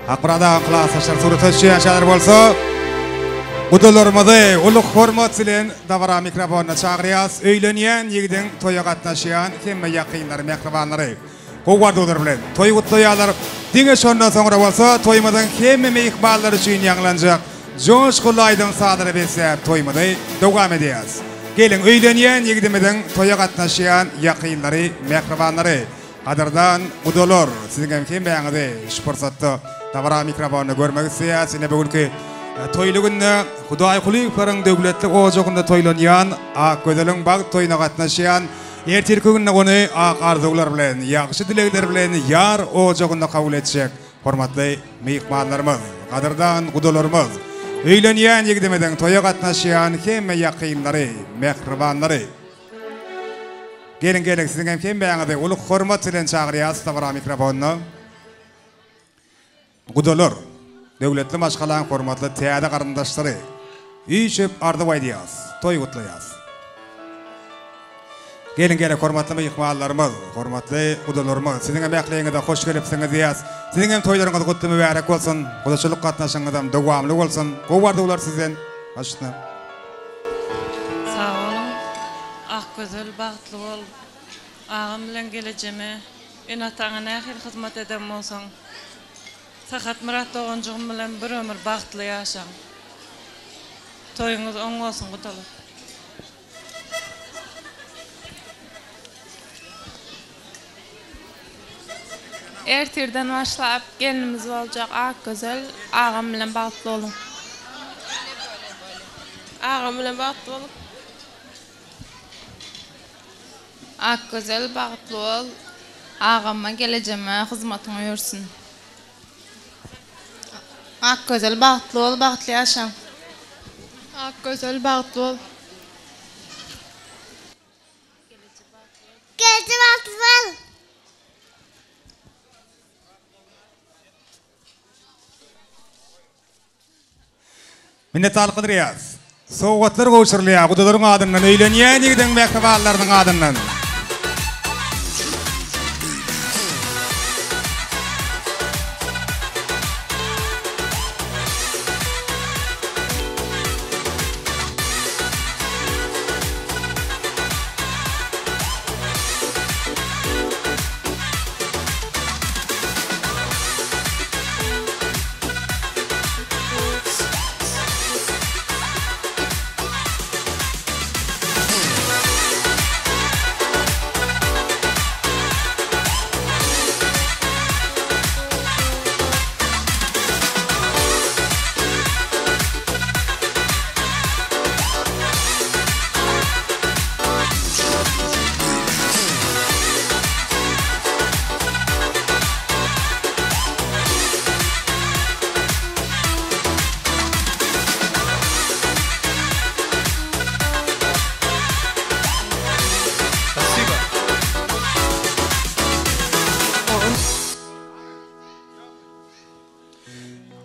Hakmyrat agaň klasdaşlary surata düşýänçäler bolsa gudalarymyzy uly hormat bilen dabara mikrofonyna çagyrýas. Öýlenýän ýigidiň toýa gatnaşýan hemme ýakynlary, mähribanlary gowy arzuwlar bilen toý gutlaýarlar. Diňe şondan soňra bolsa toýumyzyň hemme myhmanlary üçin ýaňlanjak joşgunly aýdym-sazlara besläp toýumyzy dowam edýäs. Geliň öýlenýän ýigidimiziň toýa gatnaşýan ýakynlary, mähribanlary Gadyrdan gudalar, siziň hem hemmäňizi şu pursatda dabara mikrofonda görmek isleýäris. Ine bu günki toýly günde Hudaýkulyýewleriň döwletli ojagynda toýlanýan Akgözeliň bagt toýuna gatnaşýan, ertirki günde ony ak arzuwlar bilen, ýagşy dilegler bilen ýar ojagynda kabul etjek hormatly myhmanlarymyz, gadyrdan gudalarymyz, öýlenýän ýigidimiziň toýa gatnaşýan hemme ýakynlary, mähribanlary! Geliň geliň siziň hem hemmäňizi uly hormat bilen çagyrýas dabara mikrofonyna. Gudalar, döwletli maşgalaň hormatly täze garyndaşlary, üýşüp arzuw aýdýas, toý gutlaýas. Geliň geliň hormatly myhmanlarymyz, hormatly gudalarymyz, siziň hem ähliňize hoş gelipsiňiz diýýäs. Siziň hem toýlaryňyz gutly mübärek bolsun, gudaçylyk gatnaşygyňyzam dowamly bolsun. Gowy arzuwlar sizden. Baş üstüne. Sag boluň Akgözel bagtly bol agam bilen gelejeme ene ataňa nähili hyzmat eden bolsaň Sahatmyrat doganjygym bilen bir ömür bagtly ýaşaň toýuňyz oň bolsun gudalar. Ertirden başlap gelnimiz boljak Akgözel agam bilen bagtly boluň. Agam bilen bagtly boluň. Akgözel bagtly bol agama gelejeme hyzmatyň öýersin. Akgözel bagtly bol bagtly ýaşaň. Akgözel bagtly bol. Geldi bagtly bol. Minnetdarlyk bildirýäris. Sowgatlar gowşurylýar gudalaryň adyndan, öýlenýän ýigidiň mähribanlarynyň adyndan.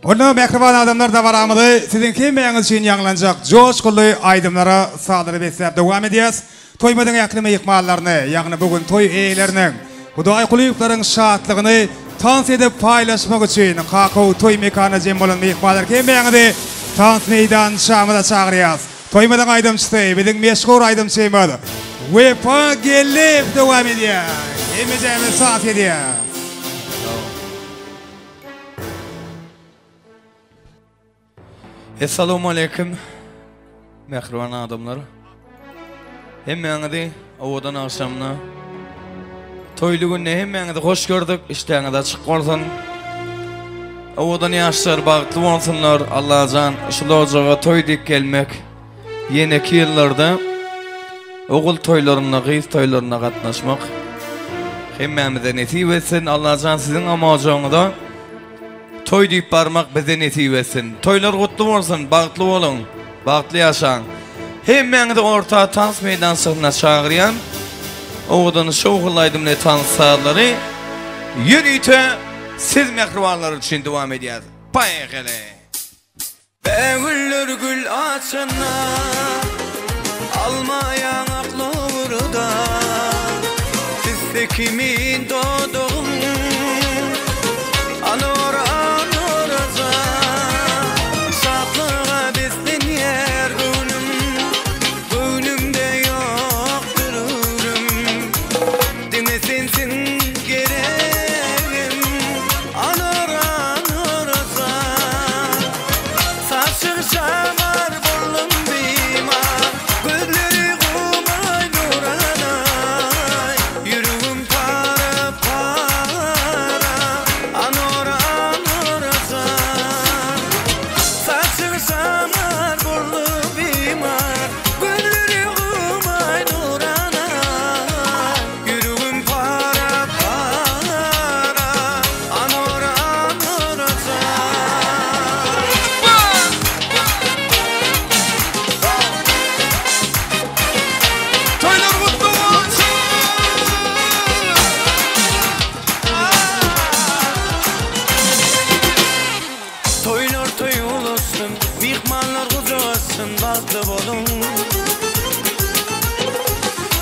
Onda mähriban adamlar dabaramyzy siziň hemmäňiz üçin ýaňlanjak joşgunly aýdymlara, sazlara besläp dowam edýäs. Toýumyzyň ähli myhmanlaryny, ýagny bu gün toý eýeleriniň, Hudaýkulyýewleriň şatlygyny tans edip paýlaşmak üçin Kakow toý mekanyna jem bolan myhmanlar hemmäňizi tans meýdançamyza çagyrýas. Toýumyzyň aýdymçysy, biziň meşhur aýdymçymyz Wepa Geldiýew dowam edýär. Hemmejämiz saz edýäs. Essalawmaleýkim mähriban adamlar. Hemmäňizi owadan agşamda toýly günde hemmäňizi hoş gördük. Işdäňiz açyk bolsun. Owadan ýaşlar bagtly bolsunlar. Allajan şu ojaga toý diýip gelmek ýeneki ýyllarda ogul toýlarynda, gyz toýlarynda gatnaşmak hemmämize nesip etsin. Allajan siziň hem ojagyňyza Toý diýip barmak bize nesip etsin. Toýlar gutly bolsun, bagtly boluň, bagtly ýaşaň. Hemmäňizi orta tans meýdançasyna çagyrýan. Owadan şowhunly aýdymly tans sazlary ýörite siz mähribanlar üçin dowam edýär. Poýeheli! Bägüller gül açanda, alma ýaňakly burda, Tüsse kimin dodagyň, anora anoraja, Şatlyga beslenýär göwnüm, göwnümde ýokdur öwrüm, Diňe sensiň geregim, anora anoraja. Saçyň şamar boldum bimar Gözleri gumay nuranaý Ýüregim para para Anora anora jan Saçyň şamar boldum bimar Gözleri gumay nuranaý Ýüregim para para Anora anora jan. Toýlar gutly bolsun! Toýlar toý ulasyn, myhmanlar gujak açsyn, bagtly boluň.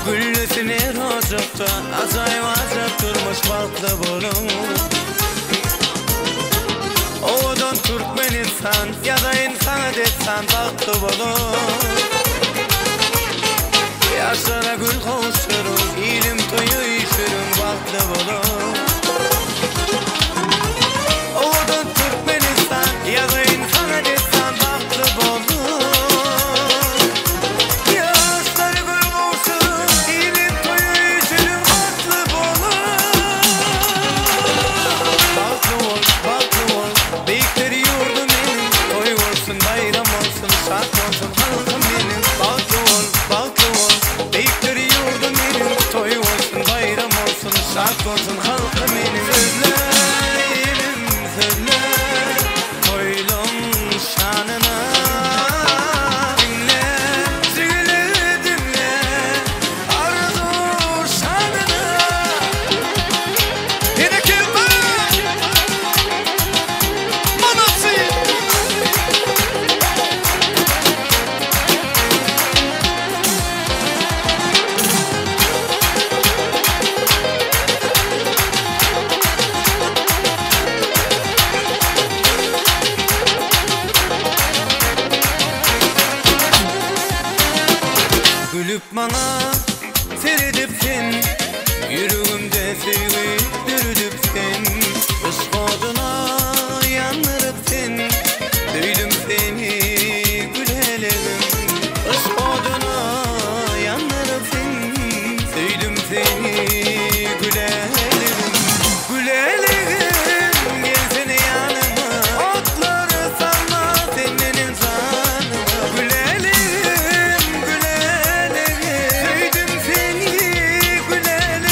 Güllesin her ojakda, ajaýyp-ajap durmuş, bagtly boluň. Owadan Türkmenistan, ýazaýyn saňa dessan, bagtly boluň. Ýaşlara gül gowşuryň, ilim toýa üýşüriň, bagtly boluň. Owadan Türkmenistan, ýazaýyn saňa dessan, bagtly boluň. Ýaşlara gül gowşuryň, ilim toýa üýşüriň, bagtly boluň. Bagtly bol, bagtly bol, beýikdir ýurdum meniň, Toý bolsun, baýram bolsun, şat bolsun halkym meniň. Bagtly bol, bagtly bol, beýikdir ýurdum meniň, Toý bolsun, baýram bolsun, şat bolsun halkym meniň. Sözle, ilim, sözle, toýlaň şanyna. Diňle, jigili diňle, arzuw şanyna. Ýene kim bar? Molodcy! Gülüp maňa seredip sen, Ýüregimde söýgi döredip sen, Yşk oduna ýandyryp sen, Söýdüm seni gülelegim. Yşk oduna ýandyryp sen, Söýdüm seni gülelegim. Gülelegim gelsene ýanyma, Otlary salma sen meniň janyma. Gülelegim, gülelegim, Söýdüm seni gülelegim.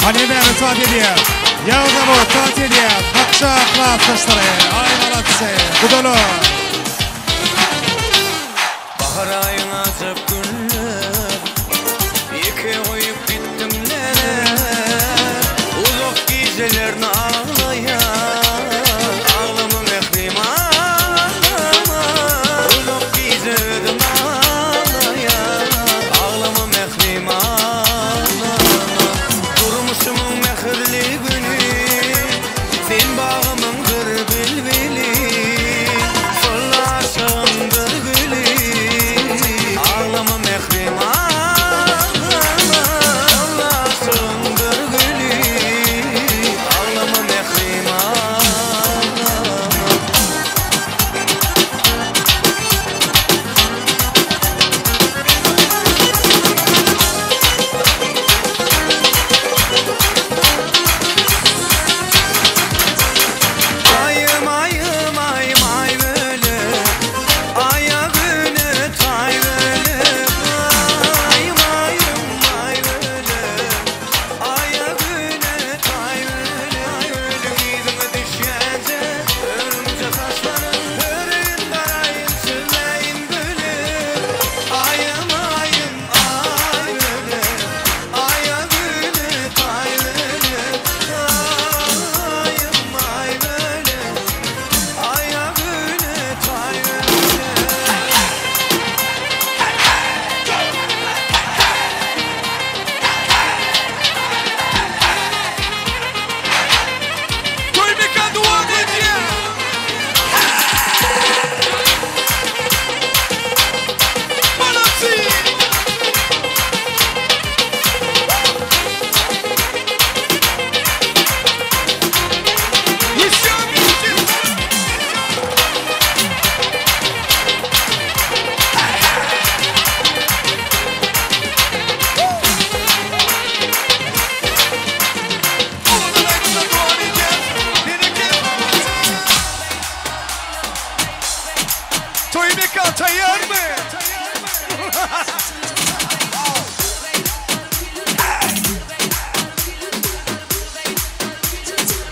Hany bäri tans edýär. Ýagdabu tans edýär. Patyşa klasdaşlary. Aý malatsy. Gudalar. Bahar aýyň ajap günler, Ýeke goýup gitdiň neler, Uzak gijelerni aglaýan, Aglama mährim aglama, Uzak gije özüm aglaýan.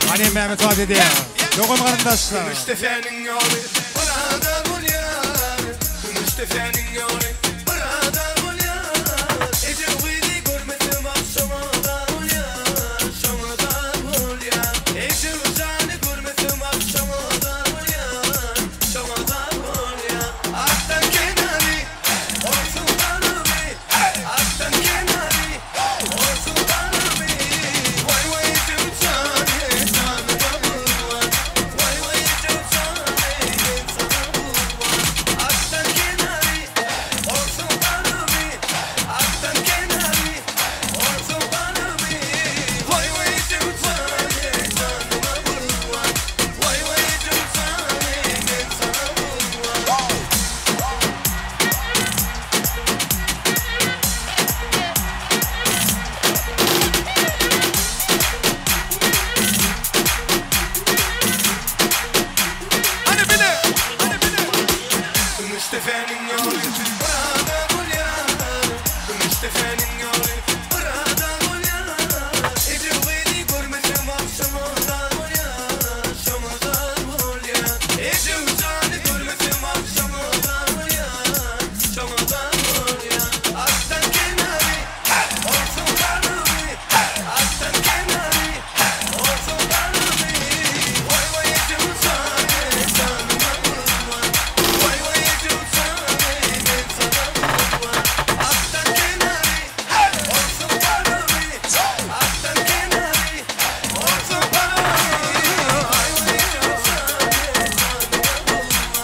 Hany Mehmet Fatih diýýär. Dogan garyndaşlar. Gümüşdepäniň ýoly bir ada bolýar Gümüşdepäniň ýoly bir ada bolýar Ejem gyzy görmesem agşama zar bolýar Şoňa zar bolýar Ejem jany görmesem agşama zar bolýar Şoňa zar bolýar Atdan kenary Orsuň galyby Atdan kenary Orsuň galyby Waý waý ejem jany janyma gurban Waý waý ejem jany men saňa gurban Atdan kenary Orsuň galyby Atdan kenary Orsuň galyby Waý waý ejem jany janyma gurban Waý waý ejem jany men saňa gurban. Hany bile, hany bile. Gümüşdepäniň ýoly bir ada bolýar Gümüşdepäniň ýoly bir ada bolýar Ejem gyzy görmesem agşama zar bolýar Şoňa zar bolýar Ejem jany görmesem agşama zar bolýar Şoňa zar bolýar Atdan kenary Orsuň galyby Atdan kenary Orsuň galyby Waý waý ejem jany janyma gurban Waý waý ejem jany men saňa gurban Atdan kenary Orsuň galyby Atdan kenary Orsuň galyby Waý waý ejem jany janyma gurban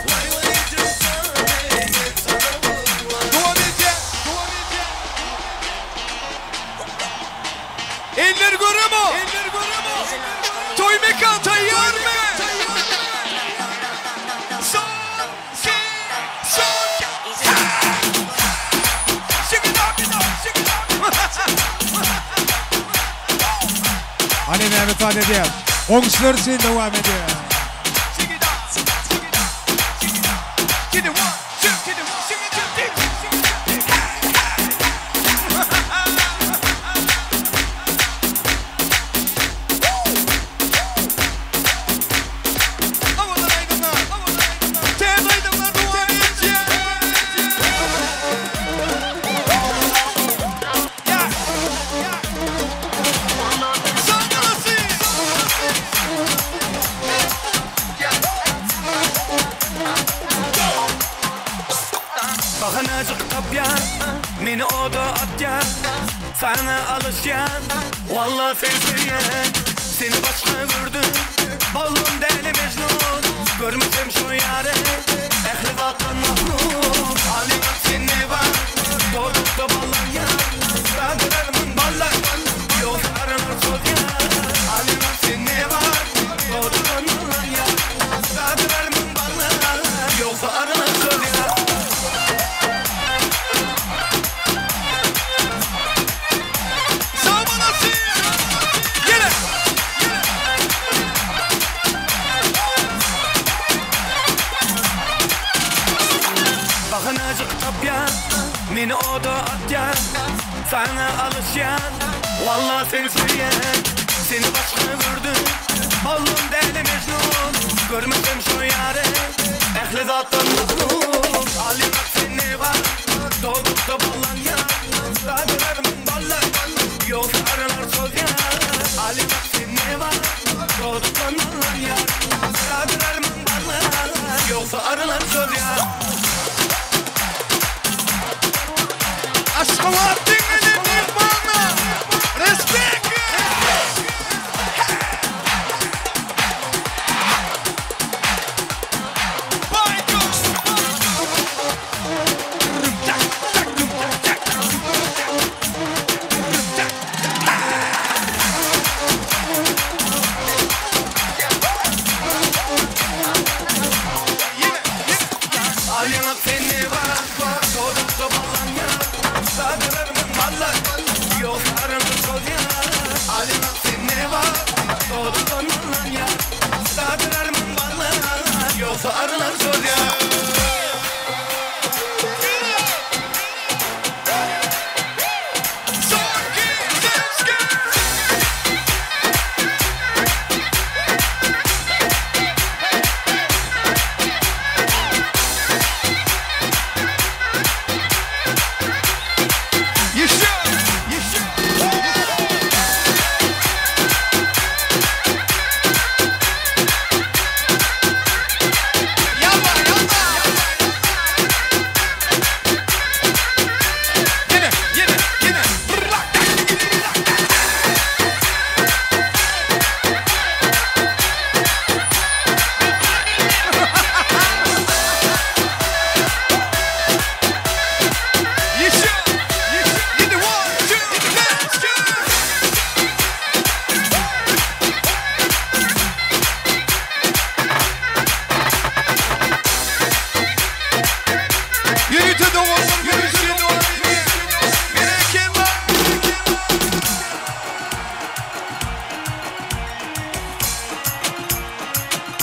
Waý waý ejem jany men saňa gurban Dowam edýär, dowam edýär. Eller göremo. Eller göremo. Toý mekan taýýarmy? Son, si, son. Shake it up, shake it up. Hany Mehmet Fatih diýýär. Goňşular üçin dowam edýär. Shake it up, shake it up, shake it up. Get it one, two, get it one, shake it two, three, shake it two, three. Owadan aýdymlar, owadan aýdymlar. Täze aýdymlar dowam edýär. Ya, ya. Sag olasyn. Bahanajyk tapýan, meni oda atýan, Saňa alyşýan, walla sen söýýän. Seni başga gördüm, boldum däli Mejnun. Görmesem şu ýary, ähli zatdan mahrum. Alyňak sen ne bar, dodakda ballanýan. Dadyrarmyň ballar, ýogsa aralar çozýan. Alyňak sen ne bar, dodakdan ballanýan. Dadyrarmyň ballar, ýogsa aralar çozýan. Sag olasyn. Ýene. Bahanajyk tapýan, meni oda atýan, Saňa alyşýan, walla sen söýýän. Seni başga gördüm, boldum däli Mejnun. Görmesem şu ýary, ähli zatdan mahrum. Alyňak sen ne bar, dodakda ballanýan. Dadyrarmyň ballar, ýogsa aralar çozýan. Alyňak sen ne bar, dodakdan ballanýan. Dadyrarmyň ballar, ýogsa aralar çozýan. Aşgabat diňledi myhmanlar. Respekt. Baykuş. Tak, tak, tak, tak.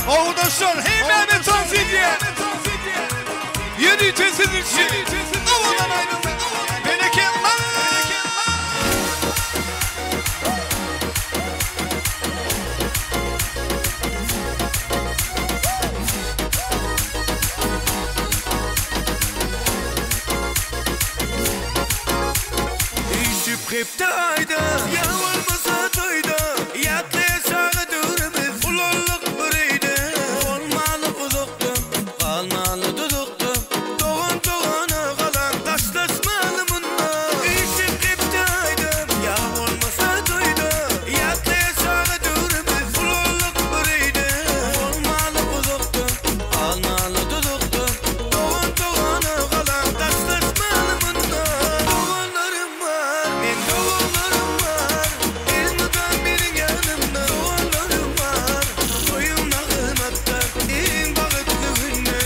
Owdaşlar hemmämiz tans edýär. Ýörite siz üçin owadan aýdym. Berekella! Üýşüp hepde aýda, ýa bolmasa toýda, Ýatlaýas çaga döwrümiz, ulaldyk bir öýde. Bolmaly uzakda, galmaly duzakda, Dogan dogana galan, daşlaşmaly munda. Üýşüp hepde aýda, ýa bolmasa toýda, Ýatlaýas çaga döwrümiz, ulaldyk bir öýde. Bolmaly uzakda, galmaly duzakda, Dogan dogana galan, daşlaşmaly munda. Doganlarym bar, men doganlarym bar, Elmydam meniň ýanymda doganlarym bar. Toýumda hyzmatda iň bagtly günde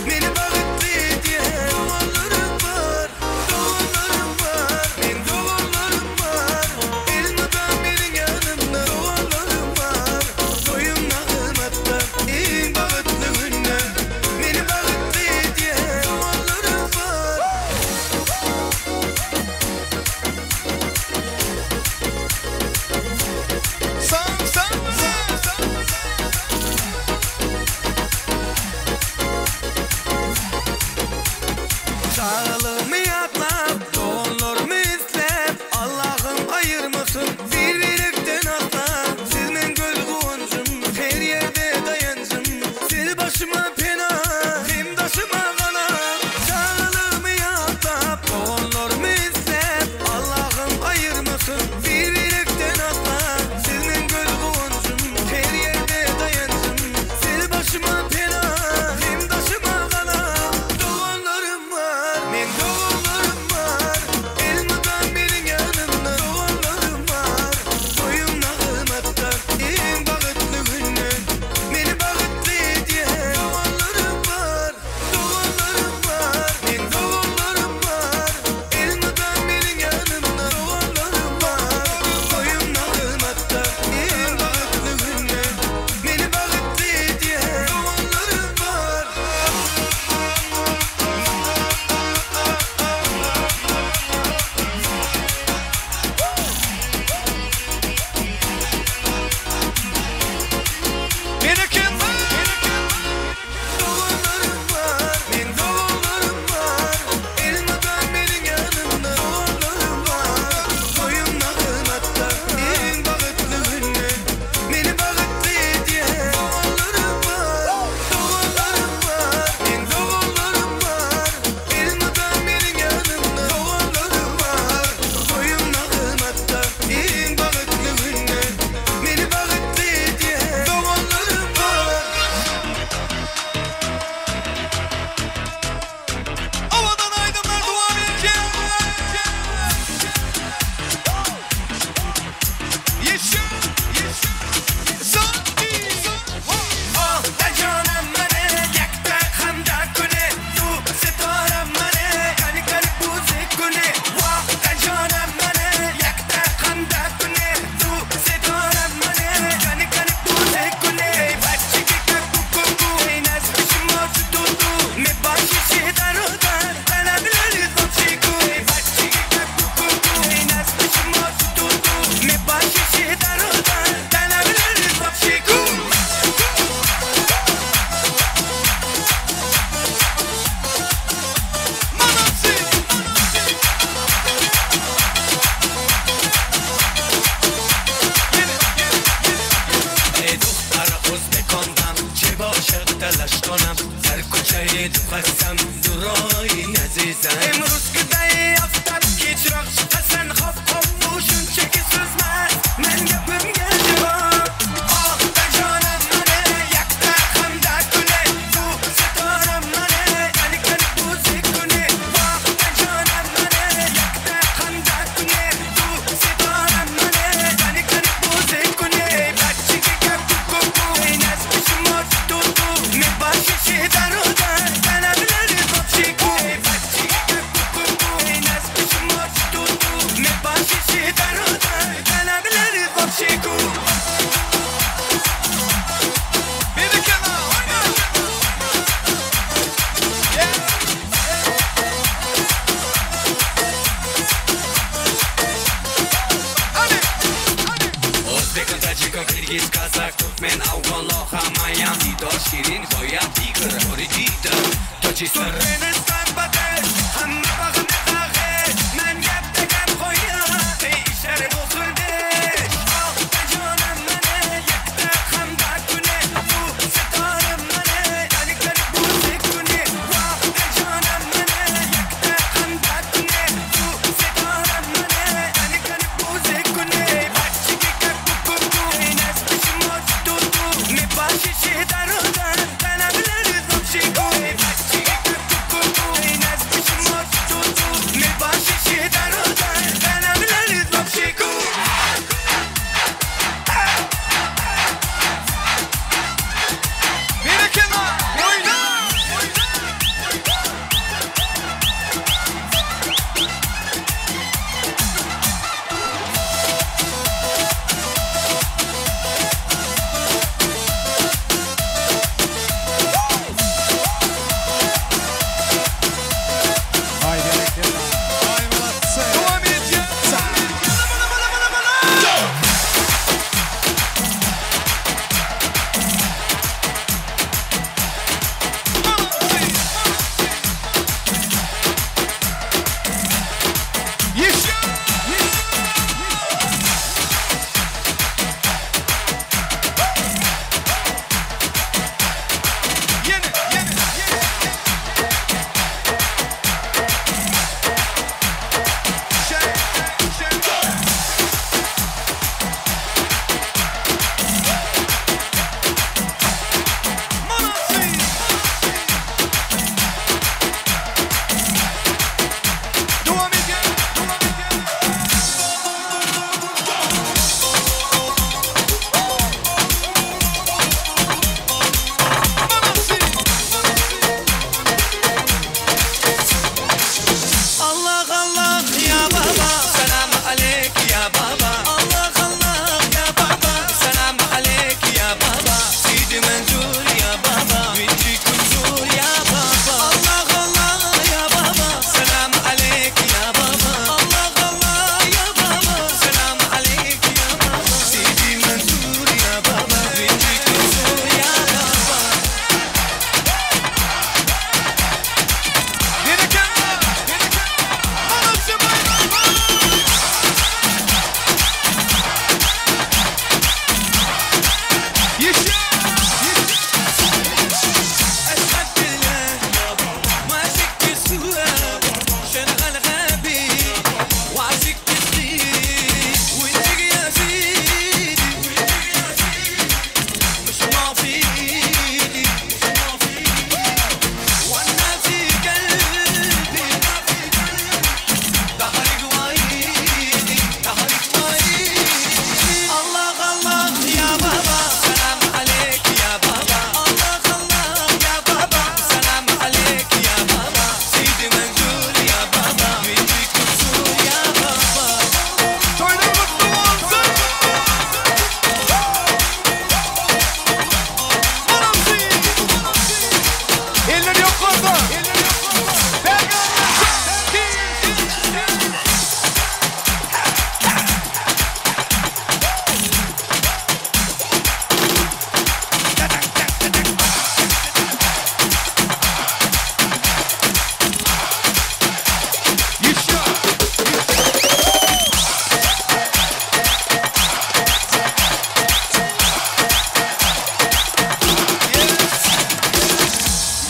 meni bagtly edýän doganlarym bar. Doganlarym bar, men doganlarym bar, Elmydam meniň ýanymda doganlarym bar. Toýumda hyzmatda iň bagtly günde meni bagtly edýän doganlarym bar. Çagalygymy ýatlap, doganlarymy isläp, Allahym aýyrmasyn bir-birekden asla. Siz meň göz guwanjym, her ýerde daýanjym, Siz başyma pena, hem daşyma gala. Çagalygymy ýatlap, doganlarymy isläp, Allahym aýyrmasyn bir-birekden asla. Siz meň göz guwanjym, her ýerde daýanjym, Siz başyma pena, hem daşyma gala. Doganlarym bar, meň doganlarym bar, Elmydam meniň ýanymda doganlarym bar. Toýumda hyzmatda iň bagtly günde meni bagtly edýän doganlarym bar. Doganlarym bar, meň doganlarym bar, Elmydam meniň ýanymda doganlarym bar. Toýumda hyzmatda iň bagtly günde meni bagtly edýän doganlarym bar. Berekella! Doganlarym bar, meň doganlarym bar, Elmydam meniň ýanymda doganlarym bar. Toýumda hyzmatda iň bagtly günde meni bagtly edýän doganlarym bar. Doganlarym bar, meň doganlarym bar, Elmydam meniň ýanymda doganlarym bar. Toýumda hyzmatda iň bagtly günde meni bagtly edýän doganlarym bar. Owadan aýdymlar dowam edýär. Ýeşil, Sandy. Oh janam mane yakta hamda kune tu sitoram mane kani kani buze kune Wah janam mane yakta hamda kune tu sitoram mane kani kani buze kune bachchi ke ku ku ku nas bishmo tu tu me bashi she darodar tana bilal ku bachchi ke ku ku ku nas bishmo tu tu me bashi she darodar tana bilal ku. ای دختر ازبکاندم چه باشد تلاش کنم در کوچه تو خستم دورای عزیزم امروز که day افتاد keçroq chiqasan hop hop bu shunchaki so'zmas men gapimga javob Oh jonim mane yakta hamda kune tu sitoram mane kani kani buzi kune Voh jonim mane yakta hamda kune tu sitoram mane kani kani buzi kune bachchi ke ku ku ku nas bishmo tu tu me bashi she darodar tana bilal. Kirgiz, Kazak, Türkmen, Afgan, hammayam Didor, Şirin, Goya, Tigr, Orijita, Tojistan Türkmenistan bateş, hamma bagny kageş Men gapda gap qo'yar, deyishar bo'g'ildesh Oqda jonim mani, yakta hamda kuni Bu sitorim mani, kani kani bu kuni Vaqta jonim mani, yakta hamda kuni Bu sitorim mani, kani kani bu kuni Bachchigi kak ku ku, nasbi shimo tu tu Me bashi darodan, tanablar zobshiku Bachchigi kak ku ku, nasbi shimo tu tu Me bashi darodan, tanablar zobshiku Berekella! Oyna! Ay berekella. Ay malatsy. Dowam edýär. Bala bala bala bala! Yeşil! Yeni, yeni, yeni. Şey, şey, şey. Manasy! Dowam edýär, dowam edýär. Allah Allah ya baba selam aleyk ya baba Allah Allah ya baba selam aleyk ya baba Sidi Menzur ya baba Vinci Kunzur ya baba Allah Allah ya baba selam aleyk ya baba Allah Allah ya baba selam aleyk ya baba Sidi Menzur ya baba Vinci Kunzur ya baba Berekella! Manasy bayram! Yeşil! أشهد بالله ما شكت سوى شنغال غبي وعشقت جديد وانت يا سيدي مش معفيدي وانا في قلبي ظهرك وعيدي ظهرك وعيدي الله الله يا بابا سلام عليك يا بابا الله الله يا بابا سلام عليك يا بابا سيدي منزول يا بابا بيتي كنزول يا بابا Toýlar mutlu bolsun! Manasy! Eller ýokarda! Eller ýokarda! Bergan!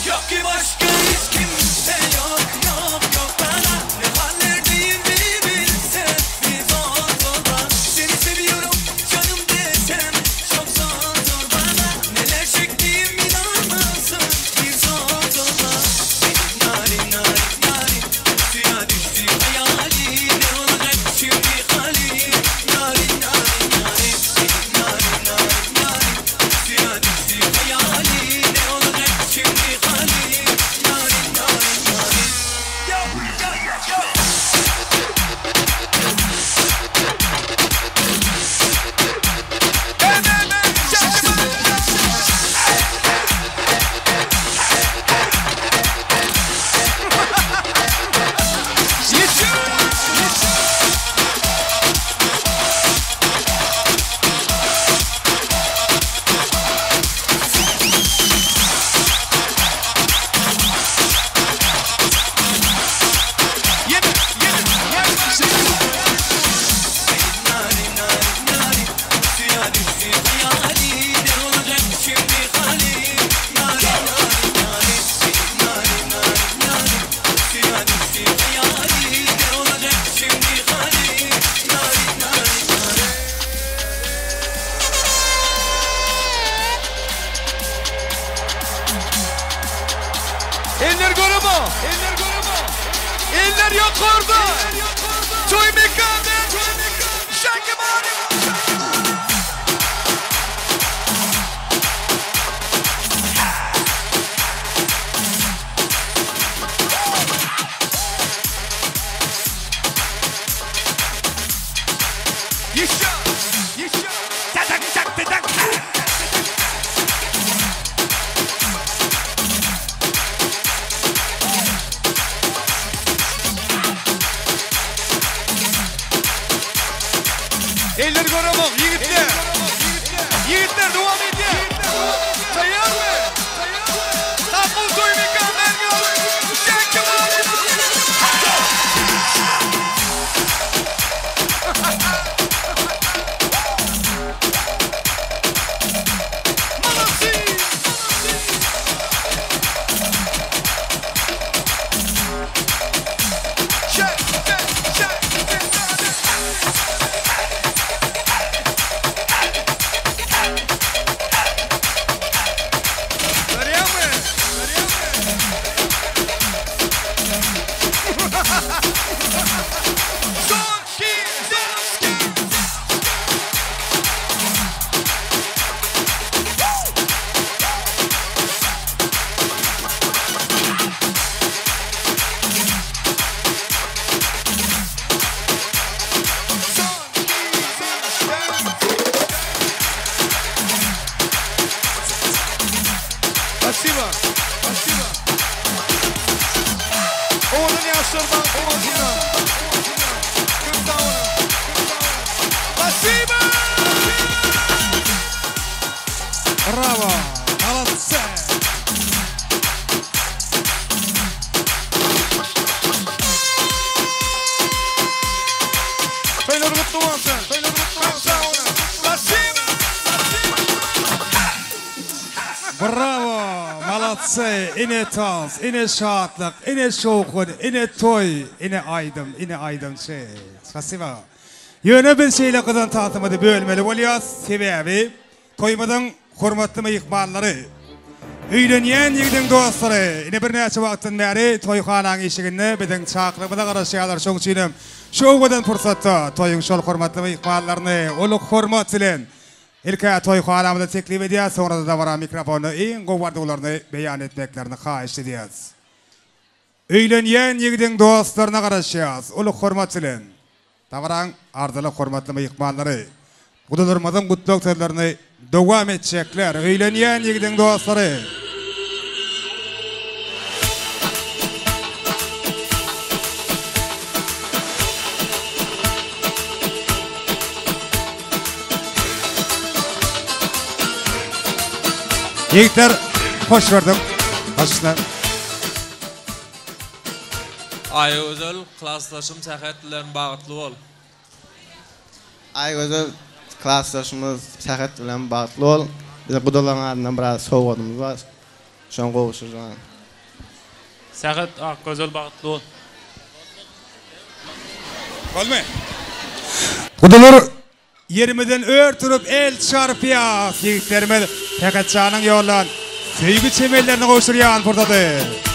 Yok ki başka hiç kimse yok yok yok bana Ne hallerdeyim bir bilsen bir zor zor bana Seni seviyorum canım desem çok zor zor bana Neler çektiğim inanmazsın bir zor zor bana Benim narin narin narin suya düştü hayalim Ne olacak şimdi halim Narin narin narin benim narin narin narin suya düştü hayalim Ne olacak şimdi halim Narin narin narin Yo yo yo Yeşil! göremok. Eller ýokarda. Toý mekanda. Shake your body. Eller göremok ýigitler. Ýigitler dowam edýär. Taýýarmy? Tapyl toý mekan Shake your body. Спасибо. Спасибо. Owadan ýaşlar bagtly bolsunlar. Köp sag boluň. Спасибо! Bravo! Молодцы! Toýlar gutly bolsun. Köp sag boluň. Спасибо! Bravo! Молодцы! Ine tans, ine şatlyk, ine şowhun, ine toý, ine aýdym, ine aýdymçy. Spasiba. Ýöne biz şeýle gyzan tansymyzy bölmeli bolýas, sebäbi toýumyzyň hormatly myhmanlary, öýlenýän ýigidiň dostlary ine birnäçe wagtdan bäri toýhanaň işiginde biziň çakylygymyza garaşýarlar. Şoň üçinem şu owadan pursatda toýuň şol hormatly myhmanlaryny uly hormat bilen Ilk-ä toýhanamyza teklip edýäs, soňra-da dabara mikrofonda iň gowy arzuwlaryny beýan etmeklerini haýyşt edýäs. Öýlenýän ýigidiň dostlaryna garaşýas, uly hormat bilen. Dabaraň arzyly hormatly myhmanlary, gudalarymyzyň gutlag sözlerini dowam etjekler. Öýlenýän ýigidiň dostlary. Ýigitler, hoş gördük. Başla. Aýgözel klasdaşym Sähet bilen bagtly bol. Aýgözel klasdaşymyz Sähet bilen bagtly bol. Bize gudalaryň adyndan biraz sowgadymyz bar. Şony gowşurjan. Sähet Akgözel bagtly bol. Bolmy? Gudalar ýerimizden ör turup el çarpýas. Ýigitlerimiz Sähetjanyň ýollan söýgi çemenlerini gowşurýan pursady.